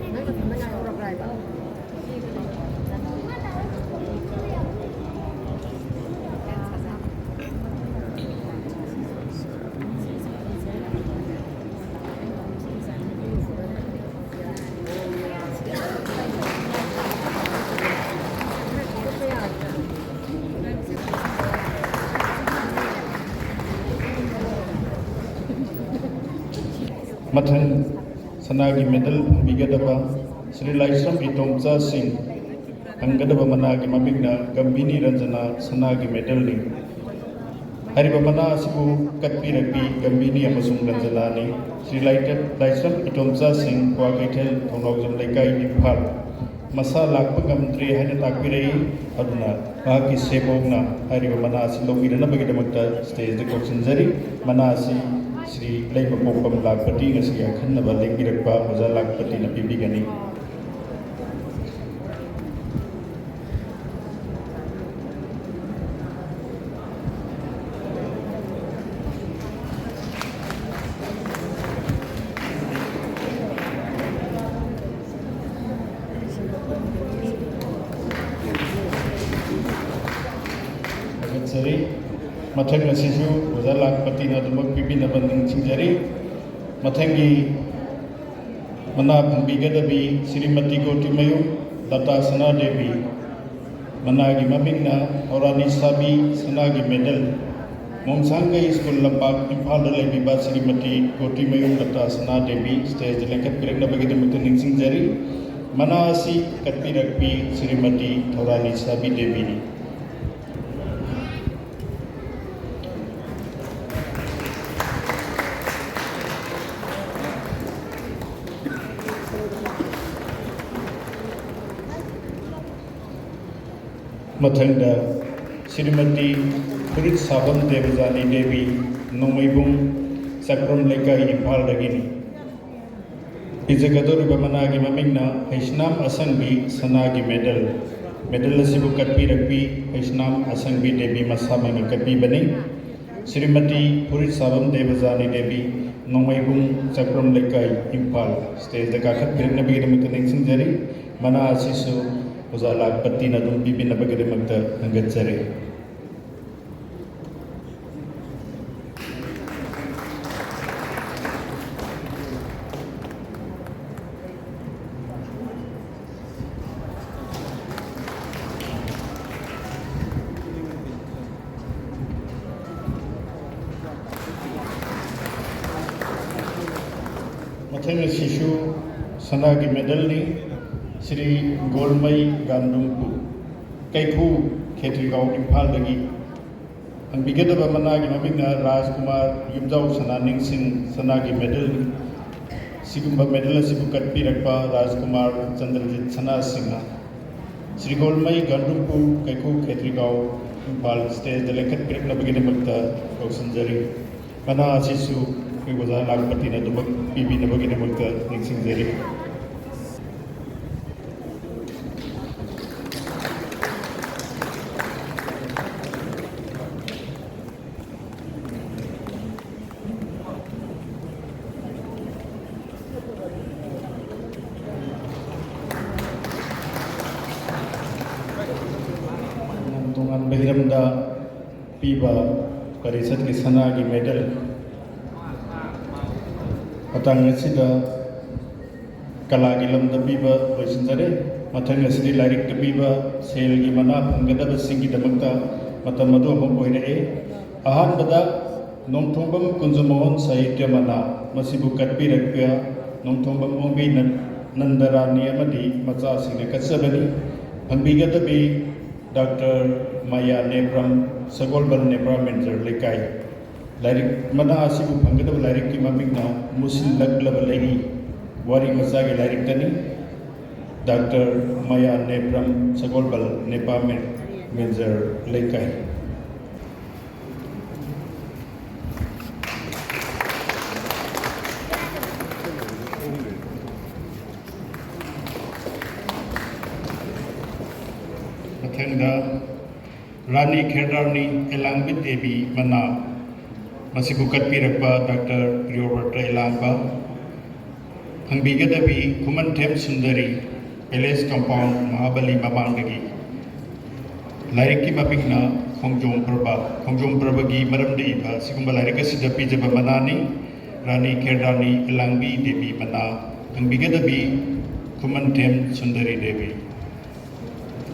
ꯃꯊꯪ ꯁꯅꯥꯒꯤ ꯃꯦꯗꯜ ꯐꯪꯕꯤꯒꯗꯕ ꯁ꯭ꯔꯤ ꯂꯥꯏꯁ꯭ꯔꯝ ꯏꯇꯣꯝꯆꯥ ꯁꯤꯡ, ꯐꯪꯒꯗꯕ ꯃꯅꯥꯒꯤ ꯃꯃꯤꯡꯅ ꯒꯝꯚꯤꯅꯤ ꯔꯟꯖꯅꯥ ꯁꯅꯥꯒꯤ ꯃꯦꯗꯜꯅꯤ꯫ ꯍꯥꯏꯔꯤꯕ ꯃꯅꯥ ꯑꯁꯤꯕꯨ ꯀꯠꯄꯤꯔꯛꯄꯤ ꯒꯝꯚꯤꯅꯤ ꯑꯃꯁꯨꯡ ꯔꯟꯖꯅꯥꯅꯤ꯫ ꯁ꯭ꯔꯤ ꯂꯥꯏꯇ-, ꯂꯥꯏꯁ꯭ꯔꯝ ꯏꯇꯣꯝꯆꯥ ꯁꯤꯡ, ꯀ꯭ꯋꯥꯀꯩꯊꯦꯜ, ꯊꯣꯡꯅꯥꯎꯖꯝ ꯂꯩꯀꯥꯏ, ꯏꯝꯐꯥꯜ꯫ ꯃꯁꯥ ꯂꯥꯛꯄ ꯉꯝꯗ꯭ꯔꯦ ꯍꯥꯏꯅ ꯇꯥꯛꯄꯤꯔꯛꯏ꯫ ꯑꯗꯨꯅ ꯃꯍꯥꯛꯀꯤ ꯁꯦꯕꯣꯛꯅ ꯍꯥꯏꯔꯤꯕ ꯃꯅꯥ ꯑꯁꯤ ꯂꯧꯕꯤꯅꯅꯕꯒꯤꯗꯃꯛꯇ ꯁ꯭ꯇꯦꯖꯗ ꯀꯧꯁꯤꯟꯖꯔꯤ꯫ ꯃꯅꯥ ꯑꯁꯤ ꯁ꯭ꯔꯤ ꯂꯩꯃꯄꯣꯛꯄꯝ ꯂꯥꯛꯄꯇꯤ ꯉꯁꯤ ꯑꯈꯟꯅꯕ ꯂꯦꯡꯕꯤꯔꯛꯄ ꯑꯣꯖꯥ ꯂꯥꯛꯄꯇꯤꯅ ꯄꯤꯕꯤꯒꯅꯤ꯫ ꯊꯥꯒꯠꯆꯔꯤ꯫ ꯃꯊꯪ ꯑꯁꯤꯁꯨ ꯑꯣꯖꯥ ꯂꯥꯛꯄꯇꯤꯅ ꯑꯗꯨꯃꯛ ꯄꯤꯕꯤꯅꯕ ꯅꯤꯡꯁꯤꯡꯖꯔꯤ꯫ ꯃꯊꯪꯒꯤ ꯃꯅꯥ ꯐꯪꯕꯤꯒꯗꯕꯤ ꯁ꯭ꯔꯤꯃꯇꯤ ꯒꯣꯇꯤꯃꯌꯨꯝ ꯂꯇꯥ ꯁꯅꯥꯗꯦꯕꯤ꯫ ꯃꯅꯥꯒꯤ ꯃꯃꯤꯡꯅ ꯊꯧꯔꯥꯅꯤ ꯁꯥꯕꯤ ꯁꯅꯥꯒꯤ ꯃꯦꯗꯜ꯫ ꯃꯣꯡꯁꯥꯡꯒꯩ ꯁ꯭ꯀꯨꯜ ꯂꯝꯄꯥꯛ, ꯏꯝꯐꯥꯜꯗ ꯂꯩꯕꯤꯕ ꯁ꯭ꯔꯤꯃꯇꯤ ꯒꯣꯇꯤꯃꯌꯨꯝ ꯂꯇꯥ ꯁꯅꯥꯗꯦꯕꯤ ꯁ꯭ꯇꯦꯖꯗ ꯂꯦꯡꯈꯠꯄꯤꯔꯛꯅꯕꯒꯤꯗꯃꯛꯇ ꯅꯤꯡꯁꯤꯡꯖꯔꯤ꯫ ꯃꯅꯥ ꯑꯁꯤ ꯀꯠꯄꯤꯔꯛꯄꯤ ꯁ꯭ꯔꯤꯃꯇꯤ ꯊꯧꯔꯥꯅꯤ ꯁꯥꯕꯤ ꯗꯦꯕꯤꯅꯤ꯫ ꯃꯊꯪꯗ ꯁ꯭ꯔꯤꯃꯇꯤ ꯐꯨꯔꯤꯠ ꯁꯥꯕꯝ ꯗꯦꯕꯖꯥꯅꯤ ꯗꯦꯕꯤ, ꯅꯣꯡꯃꯩꯕꯨꯡ, ꯆꯥꯀ꯭ꯔꯝ ꯂꯩꯀꯥꯏ, ꯏꯝꯐꯥꯜꯗꯒꯤꯅꯤ꯫ ꯄꯤꯖꯒꯗꯧꯔꯤꯕ ꯃꯅꯥꯒꯤ ꯃꯃꯤꯡꯅ ꯍꯩꯁꯅꯥꯝ ꯑꯁꯪꯕꯤ ꯁꯅꯥꯒꯤ ꯃꯦꯗꯜ꯫ ꯃꯦꯗꯜ ꯑꯁꯤꯕꯨ ꯀꯠꯄꯤꯔꯛꯄꯤ ꯍꯩꯁꯅꯥꯝ ꯑꯁꯪꯕꯤ ꯗꯦꯕꯤ ꯃꯁꯥꯃꯛꯅ ꯀꯠꯄꯤꯕꯅꯤ꯫ ꯁ꯭ꯔꯤꯃꯇꯤ ꯐꯨꯔꯤꯠ ꯁꯥꯕꯝ ꯗꯦꯕꯖꯥꯅꯤ ꯗꯦꯕꯤ, ꯅꯣꯡꯃꯩꯕꯨꯡ, ꯆꯥꯀ꯭ꯔꯝ ꯂꯩꯀꯥꯏ, ꯏꯝꯐꯥꯜ꯫ ꯁ꯭ꯇꯦꯖꯗ ꯀꯥꯈꯠꯄꯤꯔꯛꯅꯕꯒꯤꯗꯃꯛꯇ ꯅꯤꯡꯁꯤꯡꯖꯔꯤ꯫ ꯃꯅꯥ ꯑꯁꯤꯁꯨ ꯑꯣꯖꯥ ꯂꯥꯛꯄꯇꯤꯅ ꯑꯗꯨꯝ ꯄꯤꯕꯤꯅꯕꯒꯤꯗꯃꯛꯇ ꯊꯥꯒꯠꯆꯔꯤ꯫ ꯃꯊꯪ ꯑꯁꯤꯁꯨ ꯁꯅꯥꯒꯤ ꯃꯦꯗꯜꯅꯤ꯫ ꯁ꯭ꯔꯤ ꯒꯣꯜꯃꯩ ꯒꯥꯟꯗꯨꯡꯄꯨ, ꯀꯩꯐꯨ, ꯈꯦꯇ꯭ꯔꯤꯒꯥꯎ, ꯏꯝꯐꯥꯜꯗꯒꯤ꯫ ꯐꯪꯕꯤꯒꯗꯕ ꯃꯅꯥꯒꯤ ꯃꯃꯤꯡꯅ ꯔꯥꯖꯀꯨꯃꯥꯔ ꯌꯨꯝꯖꯥꯎ ꯁꯅꯥ ꯅꯤꯡꯁꯤꯡ ꯁꯅꯥꯒꯤ ꯃꯦꯗꯜ꯫ ꯁꯤꯒꯨꯝꯕ ꯃꯦꯗꯜ ꯑꯁꯤꯕꯨ ꯀꯠꯄꯤꯔꯛꯄ ꯔꯥꯖꯀꯨꯃꯥꯔ ꯆꯟꯗ꯭ꯔꯖꯤꯠ ꯁꯅꯥ ꯁꯤꯡꯍ꯫ ꯁ꯭ꯔꯤ ꯒꯣꯜꯃꯩ ꯒꯥꯟꯗꯨꯝꯄꯨ ꯀꯩꯀꯨ ꯈꯦꯇ꯭ꯔꯤꯒꯥꯎ ꯏꯝꯐꯥꯜ ꯁ꯭ꯇꯦꯖꯇ ꯂꯦꯡꯈꯠꯄꯤꯔꯛꯅꯕꯒꯤꯗꯃꯛꯇ ꯀꯧꯁꯤꯟꯖꯔꯤ꯫ ꯃꯅꯥ ꯑꯁꯤꯁꯨ ꯑꯩꯈꯣꯏ ꯑꯣꯖꯥ ꯂꯥꯛꯄꯇꯤꯅ ꯑꯗꯨꯃꯛ ꯄꯤꯕꯤꯅꯕꯒꯤꯗꯃꯛꯇ ꯅꯤꯡꯁꯤꯡꯖꯔꯤ꯫ ꯇꯣꯉꯥꯟ ꯇꯣꯉꯥꯟꯕ ꯍꯤꯔꯝꯗ ꯄꯤꯕ ꯄꯔꯤꯁꯠꯀꯤ ꯁꯅꯥꯒꯤ ꯃꯦꯗꯜ꯫ ꯃꯇꯥꯡ ꯑꯁꯤꯗ ꯀꯂꯥꯒꯤ ꯂꯝꯗ ꯄꯤꯕ ꯂꯣꯏꯁꯤꯟꯖꯔꯦ꯫ ꯃꯊꯪ ꯑꯁꯤꯗꯤ ꯂꯥꯏꯔꯤꯛꯇ ꯄꯤꯕ ꯁꯦꯜꯒꯤ ꯃꯅꯥ ꯐꯪꯒꯗꯕꯁꯤꯡꯒꯤꯗꯃꯛꯇ ꯃꯇꯝ ꯑꯗꯨ ꯑꯃꯨꯛ ꯑꯣꯏꯔꯛꯑꯦ꯫ ꯑꯍꯥꯟꯕꯗ ꯅꯣꯡꯊꯣꯡꯕꯝ ꯀꯨꯟꯖꯃꯣꯍꯟ ꯁꯥꯍꯤꯇ꯭ꯌ ꯃꯅꯥ, ꯃꯁꯤꯕꯨ ꯀꯠꯄꯤꯔꯛꯄ ꯅꯣꯡꯊꯣꯡꯕꯝ ꯑꯣꯡꯕꯤ ꯅꯟ-, ꯅꯟꯗꯔꯥꯅꯤ ꯑꯃꯗꯤ ꯃꯆꯥꯁꯤꯡꯅ ꯀꯠꯆꯕꯅꯤ꯫ ꯐꯪꯕꯤꯒꯗꯕꯤ ꯗꯥꯛꯇꯔ ꯃꯌꯥ ꯅꯦꯄ꯭ꯔꯝ, ꯁꯒꯣꯜꯕꯜ ꯅꯦꯄ꯭ꯔꯥ ꯃꯦꯟꯖꯔ ꯂꯩꯀꯥꯏ꯫ ꯂꯥꯏꯔꯤꯛ ꯃꯅꯥ ꯑꯁꯤꯕꯨ ꯐꯪꯒꯗꯕ ꯂꯥꯏꯔꯤꯛꯀꯤ ꯃꯃꯤꯡꯅ ꯃꯨꯁꯤꯜꯂꯛꯂꯕ ꯂꯩꯔꯤ, ꯋꯥꯔꯤ ꯃꯆꯥꯒꯤ ꯂꯥꯏꯔꯤꯛꯇꯅꯤ꯫ ꯗꯥꯛꯇꯔ ꯃꯌꯥ ꯅꯦꯄ꯭ꯔꯝ, ꯁꯒꯣꯜꯕꯜ ꯅꯦꯄ꯭ꯔꯥ ꯃꯦꯟ-, ꯃꯦꯟꯖꯔ ꯂꯩꯀꯥꯏ꯫ ꯃꯊꯪꯗ ꯔꯥꯅꯤ ꯈꯦꯔꯗꯥꯔꯅꯤ ꯑꯦꯂꯥꯡꯕꯤ ꯗꯦꯕꯤ ꯃꯅꯥ, ꯃꯁꯤꯕꯨ ꯀꯠꯄꯤꯔꯛꯄ ꯗꯥꯛꯇꯔ ꯄ꯭ꯔꯤꯌꯣꯕ꯭ꯔꯇ ꯑꯦꯂꯥꯡꯕ꯫ ꯐꯪꯕꯤꯒꯗꯕꯤ ꯈꯨꯃꯟꯊꯦꯝ ꯁꯨꯟꯗꯔꯤ, ꯄꯦꯂꯦꯁ ꯀꯝꯄꯥꯎꯟ, ꯃꯍꯥꯕꯂꯤ ꯃꯃꯥꯡꯗꯒꯤ꯫ ꯂꯥꯏꯔꯤꯛꯀꯤ ꯃꯃꯤꯡꯅ ꯈꯣꯡꯖꯣꯝ ꯄ꯭ꯔꯕ꯫ ꯈꯣꯡꯖꯣꯝ ꯄ꯭ꯔꯕꯒꯤ ꯃꯔꯝꯗ ꯏꯕ ꯑꯁꯤꯒꯨꯝꯕ ꯂꯥꯏꯔꯤꯛ ꯑꯁꯤꯗ ꯄꯤꯖꯕ ꯃꯅꯥꯅꯤ꯫ ꯔꯥꯅꯤ ꯈꯦꯔꯗꯥꯔꯅꯤ ꯑꯦꯂꯥꯡꯕꯤ ꯗꯦꯕꯤ ꯃꯅꯥ꯫ ꯐꯪꯕꯤꯒꯗꯕꯤ ꯈꯨꯃꯟꯊꯦꯝ ꯁꯨꯟꯗꯔꯤ ꯗꯦꯕꯤ꯫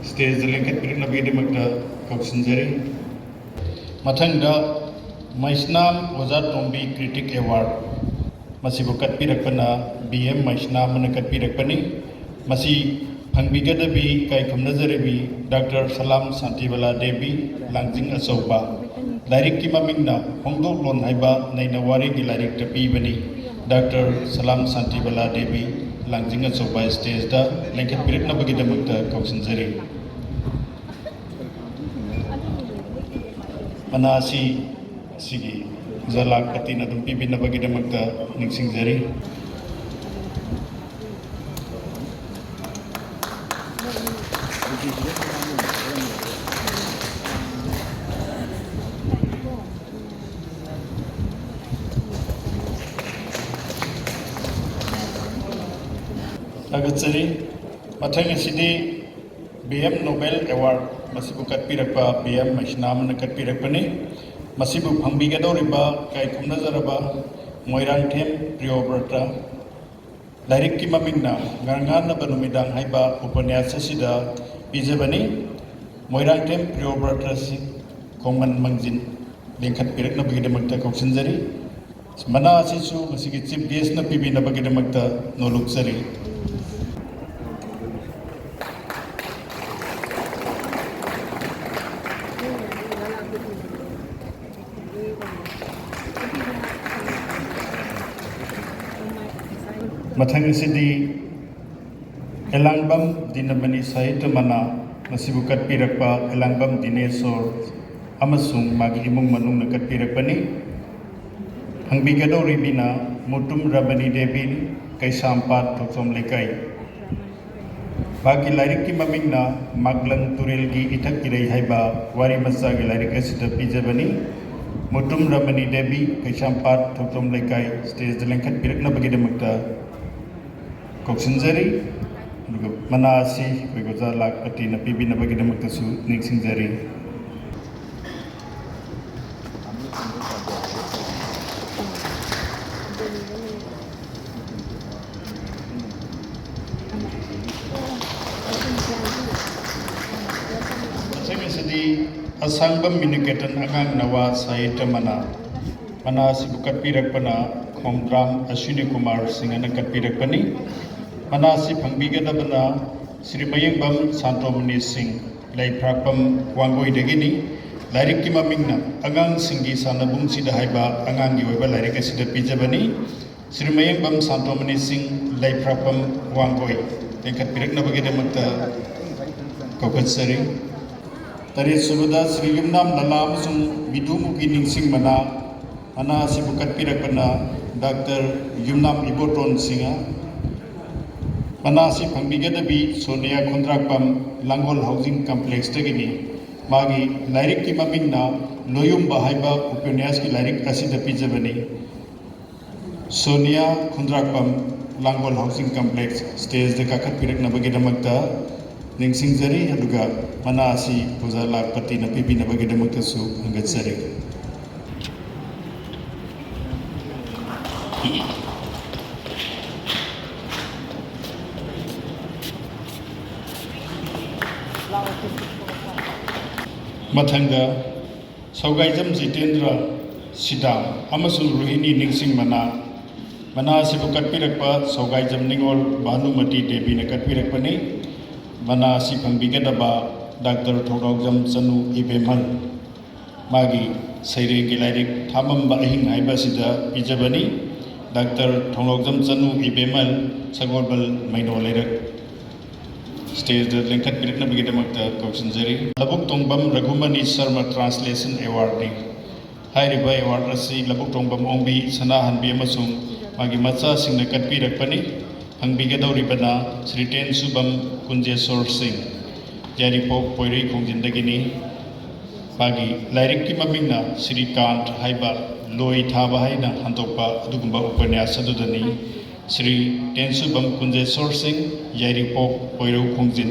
ꯁ꯭ꯇꯦꯖꯇ ꯂꯦꯡꯈꯠꯄꯤꯔꯛꯅꯕꯒꯤꯗꯃꯛꯇ ꯀꯧꯁꯤꯟꯖꯔꯤ꯫ ꯃꯊꯪꯗ ꯃꯩꯁꯅꯥꯝ ꯑꯣꯖꯥ ꯇꯣꯝꯕꯤ ꯀ꯭ꯔꯤꯇꯤꯛ ꯑꯦꯋꯥꯔꯗ꯫ ꯃꯁꯤꯕꯨ ꯀꯠꯄꯤꯔꯛꯄꯅ ꯕꯤ ꯑꯦꯝ ꯃꯩꯁꯅꯥꯝꯅ ꯀꯠꯄꯤꯔꯛꯄꯅꯤ꯫ ꯃꯁꯤ ꯍꯪꯕꯤꯒꯗꯕꯤ ꯏꯀꯥꯏ ꯈꯨꯝꯅꯖꯔꯤꯕꯤ ꯗꯥꯛꯇꯔ ꯁꯂꯥꯝ ꯁꯥꯟꯇꯤꯕꯂꯥ ꯗꯦꯕꯤ, ꯂꯥꯡꯖꯤꯡ ꯑꯆꯧꯕ꯫ ꯂꯥꯏꯔꯤꯛꯀꯤ ꯃꯃꯤꯡꯅ ꯍꯣꯡꯗꯣꯛꯂꯣꯟ ꯍꯥꯏꯕ ꯅꯩꯅ ꯋꯥꯔꯤꯒꯤ ꯂꯥꯏꯔꯤꯛꯇ ꯄꯤꯕꯅꯤ꯫ ꯗꯥꯛꯇꯔ ꯁꯂꯥꯝ ꯁꯥꯟꯇꯤꯕꯂꯥ ꯗꯦꯕꯤ, ꯂꯥꯡꯖꯤꯡ ꯑꯆꯧꯕ ꯁ꯭ꯇꯦꯖꯇ ꯂꯦꯡꯈꯠꯄꯤꯔꯛꯅꯕꯒꯤꯗꯃꯛꯇ ꯀꯧꯁꯤꯟꯖꯔꯤ꯫ ꯃꯅꯥ ꯑꯁꯤ ꯑꯁꯤꯒꯤ ꯖꯂꯥꯛ ꯀꯇꯤꯅ ꯑꯗꯨꯝ ꯄꯤꯕꯤꯅꯕꯒꯤꯗꯃꯛꯇ ꯅꯤꯡꯁꯤꯡꯖꯔꯤ꯫ ꯊꯥꯒꯠꯆꯔꯤ꯫ ꯃꯊꯪ ꯑꯁꯤꯗꯤ ꯕꯤ ꯑꯦꯝ Nobel Award, ꯃꯁꯤꯕꯨ ꯀꯠꯄꯤꯔꯛꯄ ꯕꯤ ꯑꯦꯝ ꯃꯩꯁꯅꯥꯝꯅ ꯀꯠꯄꯤꯔꯛꯄꯅꯤ꯫ ꯃꯁꯤꯕꯨ ꯐꯪꯕꯤꯒꯗꯧꯔꯤꯕ ꯏꯀꯥꯏ ꯈꯨꯝꯅꯖꯔꯕ ꯃꯣꯏꯔꯥꯡꯊꯦꯝ ꯄ꯭ꯔꯤꯌꯣꯕ꯭ꯔꯇ, ꯂꯥꯏꯔꯤꯛꯀꯤ ꯃꯃꯤꯡꯅ ꯉꯥꯡꯉꯥꯟꯅꯕ ꯅꯨꯃꯤꯗꯥꯡ ꯍꯥꯏꯕ ꯎꯄꯅ꯭ꯌꯥꯁ ꯑꯁꯤꯗ ꯄꯤꯖꯕꯅꯤ꯫ ꯃꯣꯏꯔꯥꯡꯊꯦꯝ ꯄ꯭ꯔꯤꯌꯣꯕ꯭ꯔꯇ ꯁꯤꯡ ꯈꯣꯡꯃꯟ ꯃꯪꯖꯤꯟ ꯂꯤꯡꯈꯠꯄꯤꯔꯛꯅꯕꯒꯤꯗꯃꯛꯇ ꯀꯧꯁꯤꯟꯖꯔꯤ꯫ ꯃꯅꯥ ꯑꯁꯤꯁꯨ ꯉꯁꯤꯒꯤ chief guest ꯅ ꯄꯤꯕꯤꯅꯕꯒꯤꯗꯃꯛꯇ ꯅꯣꯂꯨꯛꯆꯔꯤ꯫ ꯃꯊꯪ ꯑꯁꯤꯗꯤ ꯑꯦꯂꯥꯡꯕꯝ ꯗꯤꯅꯃꯅꯤ ꯁꯥꯍꯤꯇ꯭ꯌ ꯃꯅꯥ, ꯃꯁꯤꯕꯨ ꯀꯠꯄꯤꯔꯛꯄ ꯑꯦꯂꯥꯡꯕꯝ ꯗꯤꯅꯦꯁꯣꯔ ꯑꯃꯁꯨꯡ ꯃꯥꯒꯤ ꯏꯃꯨꯡ ꯃꯅꯨꯡꯅ ꯀꯠꯄꯤꯔꯛꯄꯅꯤ꯫ ꯐꯪꯕꯤꯒꯗꯧꯔꯤꯕꯤꯅ ꯃꯨꯇꯨꯝ ꯔꯃꯅꯤ ꯗꯦꯕꯤ, ꯀꯩꯁꯥꯝꯄꯥꯠ ꯊꯣꯛꯆꯣꯝ ꯂꯩꯀꯥꯏ꯫ ꯃꯍꯥꯛꯀꯤ ꯂꯥꯏꯔꯤꯛꯀꯤ ꯃꯃꯤꯡꯅ ꯃꯥꯛꯂꯪ ꯇꯨꯔꯦꯜꯒꯤ ꯏꯊꯛ ꯏꯔꯩ ꯍꯥꯏꯕ ꯋꯥꯔꯤ ꯃꯆꯥꯒꯤ ꯂꯥꯏꯔꯤꯛ ꯑꯁꯤꯗ ꯄꯤꯖꯕꯅꯤ꯫ ꯃꯨꯇꯨꯝ ꯔꯃꯅꯤ ꯗꯦꯕꯤ, ꯀꯩꯁꯥꯝꯄꯥꯠ ꯊꯣꯛꯆꯣꯝ ꯂꯩꯀꯥꯏ, stage ꯇ ꯂꯦꯡꯈꯠꯄꯤꯔꯛꯅꯕꯒꯤꯗꯃꯛꯇ ꯀꯧꯁꯤꯟꯖꯔꯤ꯫ ꯑꯗꯨꯒ ꯃꯅꯥ ꯑꯁꯤ ꯑꯩꯈꯣꯏ ꯑꯣꯖꯥ ꯂꯥꯛꯄꯇꯤꯅ ꯄꯤꯕꯤꯅꯕꯒꯤꯗꯃꯛꯇꯁꯨ ꯅꯤꯡꯁꯤꯡꯖꯔꯤ꯫ ꯃꯊꯪ ꯑꯁꯤꯗꯤ ꯑꯁꯥꯡꯕꯝ ꯃꯤꯅꯨꯀꯦꯇꯟ ꯑꯉꯥꯡ ꯅꯋꯥ ꯁꯥꯍꯤꯇ꯭ꯌ ꯃꯅꯥ꯫ ꯃꯅꯥ ꯑꯁꯤꯕꯨ ꯀꯠꯄꯤꯔꯛꯄꯅ ꯈꯣꯝꯗ꯭ꯔꯥꯝ ꯑꯁ꯭ꯋꯤꯅꯤ ꯀꯨꯃꯥꯔ ꯁꯤꯡꯍꯅ ꯀꯠꯄꯤꯔꯛꯄꯅꯤ꯫ ꯃꯅꯥ ꯑꯁꯤ ꯐꯪꯕꯤꯒꯗꯕꯅ ꯁ꯭ꯔꯤ ꯃꯌꯦꯡꯕꯝ ꯁꯥꯟꯇꯣꯃꯅꯤ ꯁꯤꯡ, ꯂꯩꯐ꯭ꯔꯥꯛꯄꯝ ꯋꯥꯡꯒꯣꯏꯗꯒꯤꯅꯤ꯫ ꯂꯥꯏꯔꯤꯛꯀꯤ ꯃꯃꯤꯡꯅ ꯑꯉꯥꯡꯁꯤꯡꯒꯤ ꯁꯥꯟꯅꯕꯨꯡꯁꯤꯗ ꯍꯥꯏꯕ ꯑꯉꯥꯡꯒꯤ ꯑꯣꯏꯕ ꯂꯥꯏꯔꯤꯛ ꯑꯁꯤꯗ ꯄꯤꯖꯕꯅꯤ꯫ ꯁ꯭ꯔꯤ ꯃꯌꯦꯡꯕꯝ ꯁꯥꯟꯇꯣꯃꯅꯤ ꯁꯤꯡ, ꯂꯩꯐ꯭ꯔꯥꯛꯄꯝ ꯋꯥꯡꯒꯣꯏ, ꯂꯤꯡꯈꯠꯄꯤꯔꯛꯅꯕꯒꯤꯗꯃꯛꯇ ꯀꯧꯈꯠꯆꯔꯤ꯫ ꯇꯔꯦꯠ ꯁꯨꯕꯗ ꯁ꯭ꯔꯤ ꯌꯨꯝꯅꯥꯝ ꯂꯂꯥ ꯑꯃꯁꯨꯡ ꯃꯤꯗꯨꯃꯨꯒꯤ ꯅꯤꯡꯁꯤꯡ ꯃꯅꯥ, ꯃꯅꯥ ꯑꯁꯤꯕꯨ ꯀꯠꯄꯤꯔꯛꯄꯅ ꯗꯥꯛꯇꯔ ꯌꯨꯝꯅꯥꯝ ꯏꯕꯣꯇꯣꯟ ꯁꯤꯡꯍ꯫ ꯃꯅꯥ ꯑꯁꯤ ꯐꯪꯕꯤꯒꯗꯕꯤ ꯁꯣꯅꯤꯌꯥ ꯈꯨꯟꯗ꯭ꯔꯥꯛꯄꯝ, ꯂꯥꯡꯒꯣꯜ ꯍꯥꯎꯁꯤꯡ ꯀꯝꯄ꯭ꯂꯦꯛꯁꯇꯒꯤꯅꯤ꯫ ꯃꯥꯒꯤ ꯂꯥꯏꯔꯤꯛꯀꯤ ꯃꯃꯤꯡꯅ ꯂꯣꯌꯨꯝꯕ ꯍꯥꯏꯕ ꯎꯄꯅ꯭ꯌꯥꯁꯀꯤ ꯂꯥꯏꯔꯤꯛ ꯑꯁꯤꯗ ꯄꯤꯖꯕꯅꯤ꯫ ꯁꯣꯅꯤꯌꯥ ꯈꯨꯟꯗ꯭ꯔꯥꯛꯄꯝ, ꯂꯥꯡꯒꯣꯜ ꯍꯥꯎꯁꯤꯡ ꯀꯝꯄ꯭ꯂꯦꯛꯁ, ꯁ꯭ꯇꯦꯖꯇ ꯀꯥꯈꯠꯄꯤꯔꯛꯅꯕꯒꯤꯗꯃꯛꯇ ꯅꯤꯡꯁꯤꯡꯖꯔꯤ, ꯑꯗꯨꯒ ꯃꯅꯥ ꯑꯁꯤ ꯑꯣꯖꯥ ꯂꯥꯛꯄꯇꯤꯅ ꯄꯤꯕꯤꯅꯕꯒꯤꯗꯃꯛꯇꯁꯨ ꯍꯪꯒꯠꯆꯔꯤ꯫ ꯃꯊꯪꯗ ꯁꯧꯒꯥꯏꯖꯝ ꯖꯤꯇꯦꯟꯗ꯭ꯔ ꯁꯤꯗꯥꯝ ꯑꯃꯁꯨꯡ ꯔꯣꯍꯤꯅꯤ ꯅꯤꯡꯁꯤꯡ ꯃꯅꯥ, ꯃꯅꯥ ꯑꯁꯤꯕꯨ ꯀꯠꯄꯤꯔꯛꯄ ꯁꯧꯒꯥꯏꯖꯝ ꯅꯤꯉꯣꯜ ꯚꯥꯅꯨꯃꯇꯤ ꯗꯦꯕꯤꯅ ꯀꯠꯄꯤꯔꯛꯄꯅꯤ꯫ ꯃꯅꯥ ꯑꯁꯤ ꯐꯪꯕꯤꯒꯗꯕ ꯗꯥꯛꯇꯔ ꯊꯧꯅꯥꯎꯖꯝ ꯆꯅꯨ ꯏꯕꯦꯝꯍꯜ꯫ ꯃꯥꯒꯤ ꯁꯩꯔꯦꯡꯒꯤ ꯂꯥꯏꯔꯤꯛ ꯊꯥꯃꯝꯕ ꯑꯍꯤꯡ ꯍꯥꯏꯕ ꯑꯁꯤꯗ ꯄꯤꯖꯕꯅꯤ꯫ ꯗꯥꯛꯇꯔ ꯊꯧꯅꯥꯎꯖꯝ ꯆꯅꯨ ꯏꯕꯦꯝꯍꯜ, ꯁꯒꯣꯜꯕꯜ, ꯃꯩꯅꯣ ꯂꯩꯔꯛ꯫ ꯁ꯭ꯇꯦꯖꯇ ꯂꯦꯡꯈꯠꯄꯤꯔꯛꯅꯕꯒꯤꯗꯃꯛꯇ ꯀꯧꯁꯤꯟꯖꯔꯤ꯫ ꯂꯧꯕꯨꯛ ꯇꯣꯡꯕꯝ ꯔꯘꯨꯃꯅꯤ ꯁꯔꯃ ꯇ꯭ꯔꯥꯟꯁꯂꯦꯁꯟ ꯑꯦꯋꯥꯔꯗꯅꯤ꯫ ꯍꯥꯏꯔꯤꯕ ꯑꯦꯋꯥꯔꯗ ꯑꯁꯤ ꯂꯧꯕꯨꯛ ꯇꯣꯡꯕꯝ ꯑꯣꯡꯕꯤ ꯁꯅꯥꯍꯟꯕꯤ ꯑꯃꯁꯨꯡ ꯃꯥꯒꯤ ꯃꯆꯥꯁꯤꯡꯅ ꯀꯠꯄꯤꯔꯛꯄꯅꯤ꯫ ꯐꯪꯕꯤꯒꯗꯧꯔꯤꯕꯅ ꯁ꯭ꯔꯤ ꯇꯦꯟꯁꯨꯕꯝ ꯀꯨꯟꯖꯦꯁꯣꯔ ꯁꯤꯡ, ꯌꯥꯏꯔꯤꯄꯣꯛ ꯄꯣꯏꯔꯩ ꯈꯣꯡꯖꯤꯟꯗꯒꯤꯅꯤ꯫ ꯃꯥꯒꯤ ꯂꯥꯏꯔꯤꯛꯀꯤ ꯃꯃꯤꯡꯅ ꯁ꯭ꯔꯤꯀꯥꯟꯠ ꯍꯥꯏꯕ ꯂꯣꯏ ꯊꯥꯕ ꯍꯥꯏꯅ ꯍꯟꯗꯣꯛꯄ ꯑꯗꯨꯒꯨꯝꯕ ꯎꯄꯅ꯭ꯌꯥꯁ ꯑꯗꯨꯗꯅꯤ꯫ ꯁ꯭ꯔꯤ ꯇꯦꯟꯁꯨꯕꯝ ꯀꯨꯟꯖꯦꯁꯣꯔ ꯁꯤꯡ, ꯌꯥꯏꯔꯤꯄꯣꯛ ꯄꯣꯏꯔꯧ ꯈꯣꯡꯖꯤꯟ꯫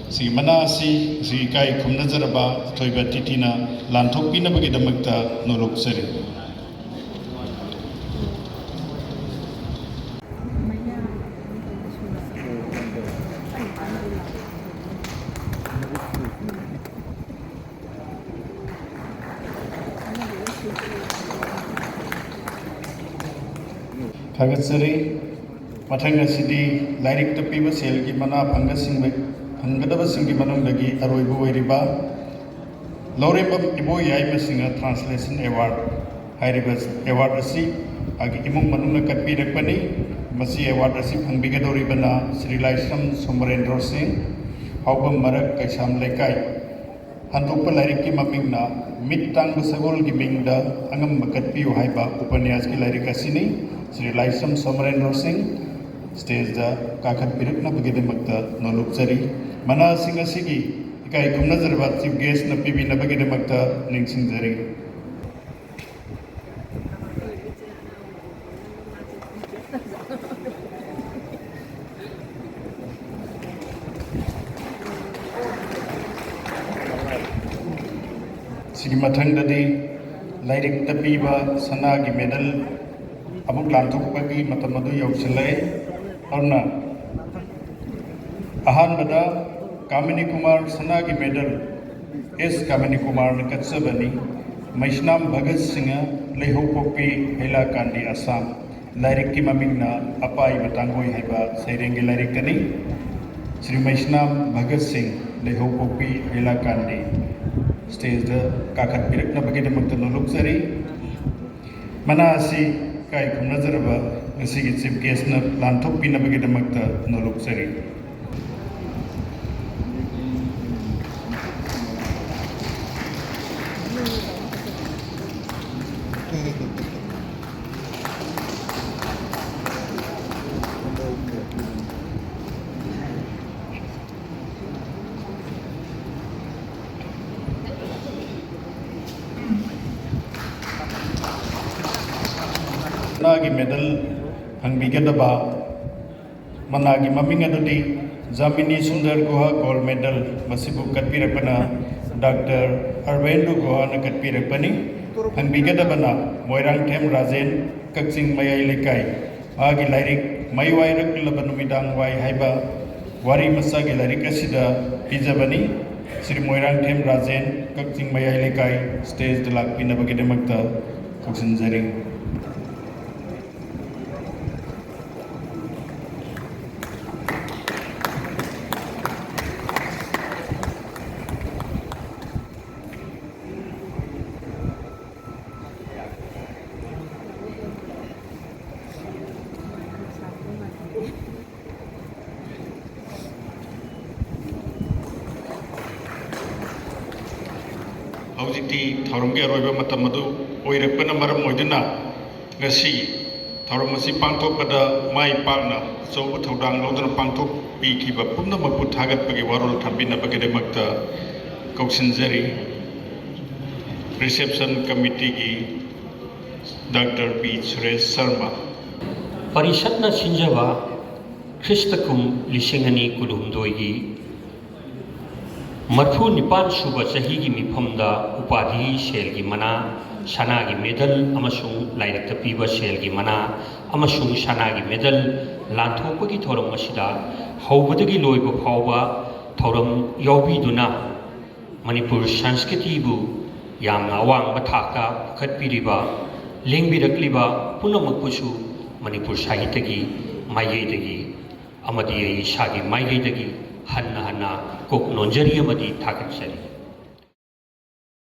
ꯁꯤꯒꯤ ꯃꯅꯥ ꯑꯁꯤ ꯁ꯭ꯔꯤ ꯏꯀꯥꯏ ꯈꯨꯝꯅꯖꯔꯕ ꯑꯊꯣꯏꯕ ꯇꯤꯇꯤꯅ ꯂꯥꯟꯊꯣꯛꯄꯤꯅꯕꯒꯤꯗꯃꯛꯇ ꯅꯣꯂꯣꯛꯆꯔꯤ꯫ ꯊꯥꯒꯠꯆꯔꯤ꯫ ꯃꯊꯪ ꯑꯁꯤꯗꯤ ꯂꯥꯏꯔꯤꯛꯇ ꯄꯤꯕ ꯁꯦꯜꯒꯤ ꯃꯅꯥ ꯐꯪꯒꯁꯤꯡꯕ-, ꯐꯪꯒꯗꯕꯁꯤꯡꯒꯤ ꯃꯅꯨꯡꯗꯒꯤ ꯑꯔꯣꯏꯕ ꯑꯣꯏꯔꯤꯕ ꯂꯧꯔꯦꯝꯕꯝ ꯏꯕꯣ ꯌꯥꯏꯃ ꯁꯤꯡꯍ Translation Award ꯍꯥꯏꯔꯤꯕ award ꯑꯁꯤ ꯃꯥꯒꯤ ꯏꯃꯨꯡ ꯃꯅꯨꯡꯅ ꯀꯠꯄꯤꯔꯛꯄꯅꯤ꯫ ꯃꯁꯤ award ꯑꯁꯤ ꯐꯪꯕꯤꯒꯗꯧꯔꯤꯕꯅ ꯁ꯭ꯔꯤ ꯂꯥꯏꯁ꯭ꯔꯝ ꯁꯣꯃꯔꯦꯟꯗ꯭ꯔꯣ ꯁꯤꯡ, ꯍꯥꯎꯕꯝ ꯃꯔꯛ, ꯀꯩꯁꯥꯝ ꯂꯩꯀꯥꯏ꯫ ꯍꯟꯗꯣꯛꯄ ꯂꯥꯏꯔꯤꯛꯀꯤ ꯃꯃꯤꯡꯅ ꯃꯤꯠ ꯇꯥꯡꯕ ꯁꯒꯣꯜꯒꯤ ꯃꯤꯡꯗ ꯑꯉꯝꯕ ꯀꯠꯄꯤꯌꯨ ꯍꯥꯏꯕ ꯎꯄꯅ꯭ꯌꯥꯁꯀꯤ ꯂꯥꯏꯔꯤꯛ ꯑꯁꯤꯅꯤ꯫ ꯁ꯭ꯔꯤ ꯂꯥꯏꯁ꯭ꯔꯝ ꯁꯣꯃꯔꯦꯟꯗ꯭ꯔꯣ ꯁꯤꯡ stageꯗ ꯀꯥꯈꯠꯄꯤꯔꯛꯅꯕꯒꯤꯗꯃꯛꯇ ꯅꯣꯂꯨꯛꯆꯔꯤ꯫ ꯃꯅꯥꯁꯤꯡ ꯑꯁꯤꯒꯤ ꯏꯀꯥꯏ ꯈꯨꯝꯅꯖꯔꯕ chief guestꯅ ꯄꯤꯕꯤꯅꯕꯒꯤꯗꯃꯛꯇ ꯅꯤꯡꯁꯤꯡꯖꯔꯤ꯫ ꯁꯤꯒꯤ ꯃꯊꯪꯗꯗꯤ ꯂꯥꯏꯔꯤꯛꯇ ꯄꯤꯕ ꯁꯅꯥꯒꯤ medal ꯑꯃꯨꯛ ꯂꯥꯟꯊꯣꯛꯄꯒꯤ ꯃꯇꯝ ꯑꯗꯨ ꯌꯧꯁꯤꯜꯂꯛꯑꯦ꯫ ꯑꯗꯨꯅ ꯑꯍꯥꯟꯕꯗ ꯀꯥꯃꯤꯅꯤ ꯀꯨꯃꯥꯔ ꯁꯅꯥꯒꯤ medal, ꯑꯦꯁ ꯀꯥꯃꯤꯅꯤ ꯀꯨꯃꯥꯔꯅ ꯀꯠꯆꯕꯅꯤ꯫ ꯃꯩꯁꯅꯥꯝ ꯚꯒꯠ ꯁꯤꯡꯍ, ꯂꯩꯍꯧꯄꯣꯛꯄꯤ, ꯍꯩꯂꯥꯀꯥꯟꯗꯤ, ꯑꯁꯥꯝ꯫ ꯂꯥꯏꯔꯤꯛꯀꯤ ꯃꯃꯤꯡꯅ ꯑꯄꯥꯏꯕ ꯇꯥꯡꯒꯣꯏ ꯍꯥꯏꯕ ꯁꯩꯔꯦꯡꯒꯤ ꯂꯥꯏꯔꯤꯛꯇꯅꯤ꯫ ꯁ꯭ꯔꯤ ꯃꯩꯁꯅꯥꯝ ꯚꯒꯠ ꯁꯤꯡ, ꯂꯩꯍꯧꯄꯣꯛꯄꯤ, ꯍꯩꯂꯥꯀꯥꯟꯗꯤ stageꯗ ꯀꯥꯈꯠꯄꯤꯔꯛꯅꯕꯒꯤꯗꯃꯛꯇ ꯅꯣꯂꯨꯛꯆꯔꯤ꯫ ꯃꯅꯥ ꯑꯁꯤ ꯏꯀꯥꯏ ꯈꯨꯝꯅꯖꯔꯕ ꯉꯁꯤꯒꯤ chief guestꯅ ꯂꯥꯟꯊꯣꯛꯄꯤꯅꯕꯒꯤꯗꯃꯛꯇ ꯅꯣꯂꯨꯛꯆꯔꯤ꯫ ꯁꯅꯥꯒꯤ medal ꯐꯪꯕꯤꯒꯗꯕ ꯃꯅꯥꯒꯤ ꯃꯃꯤꯡ ꯑꯗꯨꯗꯤ ꯖꯥꯃꯤꯅꯤ ꯁꯨꯟꯗꯔ ꯒꯨꯍꯥ gold medal, ꯃꯁꯤꯕꯨ ꯀꯠꯄꯤꯔꯛꯄꯅ ꯗꯥꯛꯇꯔ ꯑꯔꯕꯦꯟꯗꯨ ꯒꯨꯍꯥꯅ ꯀꯠꯄꯤꯔꯛꯄꯅꯤ꯫ ꯐꯪꯕꯤꯒꯗꯕꯅ ꯃꯣꯏꯔꯥꯡꯊꯦꯝ ꯔꯥꯖꯦꯟ, ꯀꯛꯆꯤꯡ ꯃꯌꯥꯏ ꯂꯩꯀꯥꯏ꯫ ꯃꯥꯒꯤ ꯂꯥꯏꯔꯤꯛ ꯃꯩ ꯋꯥꯏꯔꯛꯂꯕ ꯅꯨꯃꯤꯗꯥꯡ ꯋꯥꯏ ꯍꯥꯏꯕ ꯋꯥꯔꯤ ꯃꯆꯥꯒꯤ ꯂꯥꯏꯔꯤꯛ ꯑꯁꯤꯗ ꯄꯤꯖꯕꯅꯤ꯫ ꯁ꯭ꯔꯤ ꯃꯣꯏꯔꯥꯡꯊꯦꯝ ꯔꯥꯖꯦꯟ, ꯀꯛꯆꯤꯡ ꯃꯌꯥꯏ ꯂꯩꯀꯥꯏ, stageꯗ ꯂꯥꯛꯄꯤꯅꯕꯒꯤꯗꯃꯛꯇ ꯀꯧꯁꯤꯟꯖꯔꯤ꯫ ꯍꯧꯖꯤꯛꯇꯤ ꯊꯧꯔꯝꯒꯤ ꯑꯔꯣꯏꯕ ꯃꯇꯝ ꯑꯗꯨ ꯑꯣꯏꯔꯛꯄꯅ ꯃꯔꯝ ꯑꯣꯏꯗꯨꯅ, ꯉꯁꯤ ꯊꯧꯔꯝ ꯑꯁꯤ ꯄꯥꯡꯊꯣꯛꯄꯗ ꯃꯥꯏ ꯄꯥꯛꯅ ꯑꯆꯧꯕ ꯊꯧꯗꯥꯡ ꯂꯧꯗꯨꯅ ꯄꯥꯡꯊꯣꯛꯄꯤꯈꯤꯕ ꯄꯨꯝꯅꯃꯛꯄꯨ ꯊꯥꯒꯠꯄꯒꯤ ꯋꯥꯔꯣꯜ ꯊꯝꯕꯤꯅꯕꯒꯤꯗꯃꯛꯇ ꯀꯧꯁꯤꯟꯖꯔꯤ꯫ Reception Committeeꯒꯤ ꯗꯥꯛꯇꯔ ꯄꯤ ꯁꯨꯔꯦꯁ ꯁꯔꯃ꯫ ꯄꯔꯤꯁꯠꯅ ꯁꯤꯟꯖꯕ ꯈ꯭ꯔꯤꯁꯇ ꯀꯨꯝ ꯂꯤꯁꯤꯡ ꯑꯅꯤ ꯀꯨꯟꯍꯨꯝꯗꯣꯏꯒꯤ ꯃꯔꯐꯨ ꯅꯤꯄꯥꯟ ꯁꯨꯕ ꯆꯍꯤꯒꯤ ꯃꯤꯐꯝꯗ ꯎꯄꯥꯙꯤ, ꯁꯦꯜꯒꯤ ꯃꯅꯥ, ꯁꯅꯥꯒꯤ ꯃꯦꯗꯜ ꯑꯃꯁꯨꯡ ꯂꯥꯏꯔꯤꯛꯇ ꯄꯤꯕ ꯁꯦꯜꯒꯤ ꯃꯅꯥ ꯑꯃꯁꯨꯡ ꯁꯅꯥꯒꯤ ꯃꯦꯗꯜ ꯂꯥꯟꯊꯣꯛꯄꯒꯤ ꯊꯧꯔꯝ ꯑꯁꯤꯗ ꯍꯧꯕꯗꯒꯤ ꯂꯣꯏꯕ ꯐꯥꯎꯕ ꯊꯧꯔꯝ ꯌꯥꯎꯕꯤꯗꯨꯅ ꯃꯅꯤꯄꯨꯔ ꯁꯪꯁꯀ꯭ꯔꯤꯇꯤꯕꯨ ꯌꯥꯝꯅ ꯑꯋꯥꯡꯕ ꯊꯥꯛꯇ ꯄꯨꯈꯠꯄꯤꯔꯤꯕ, ꯂꯦꯡꯕꯤꯔꯛꯂꯤꯕ ꯄꯨꯝꯅꯃꯛꯄꯨꯁꯨ ꯃꯅꯤꯄꯨꯔ ꯁꯥꯍꯤꯇ꯭ꯌꯒꯤ ꯃꯥꯏꯀꯩꯗꯒꯤ ꯑꯃꯗꯤ ꯑꯩ ꯏꯁꯥꯒꯤ ꯃꯥꯏꯀꯩꯗꯒꯤ ꯍꯟꯅ ꯍꯟꯅ ꯀꯣꯛ ꯅꯣꯟꯖꯔꯤ ꯑꯃꯗꯤ ꯊꯥꯒꯠꯆꯔꯤ꯫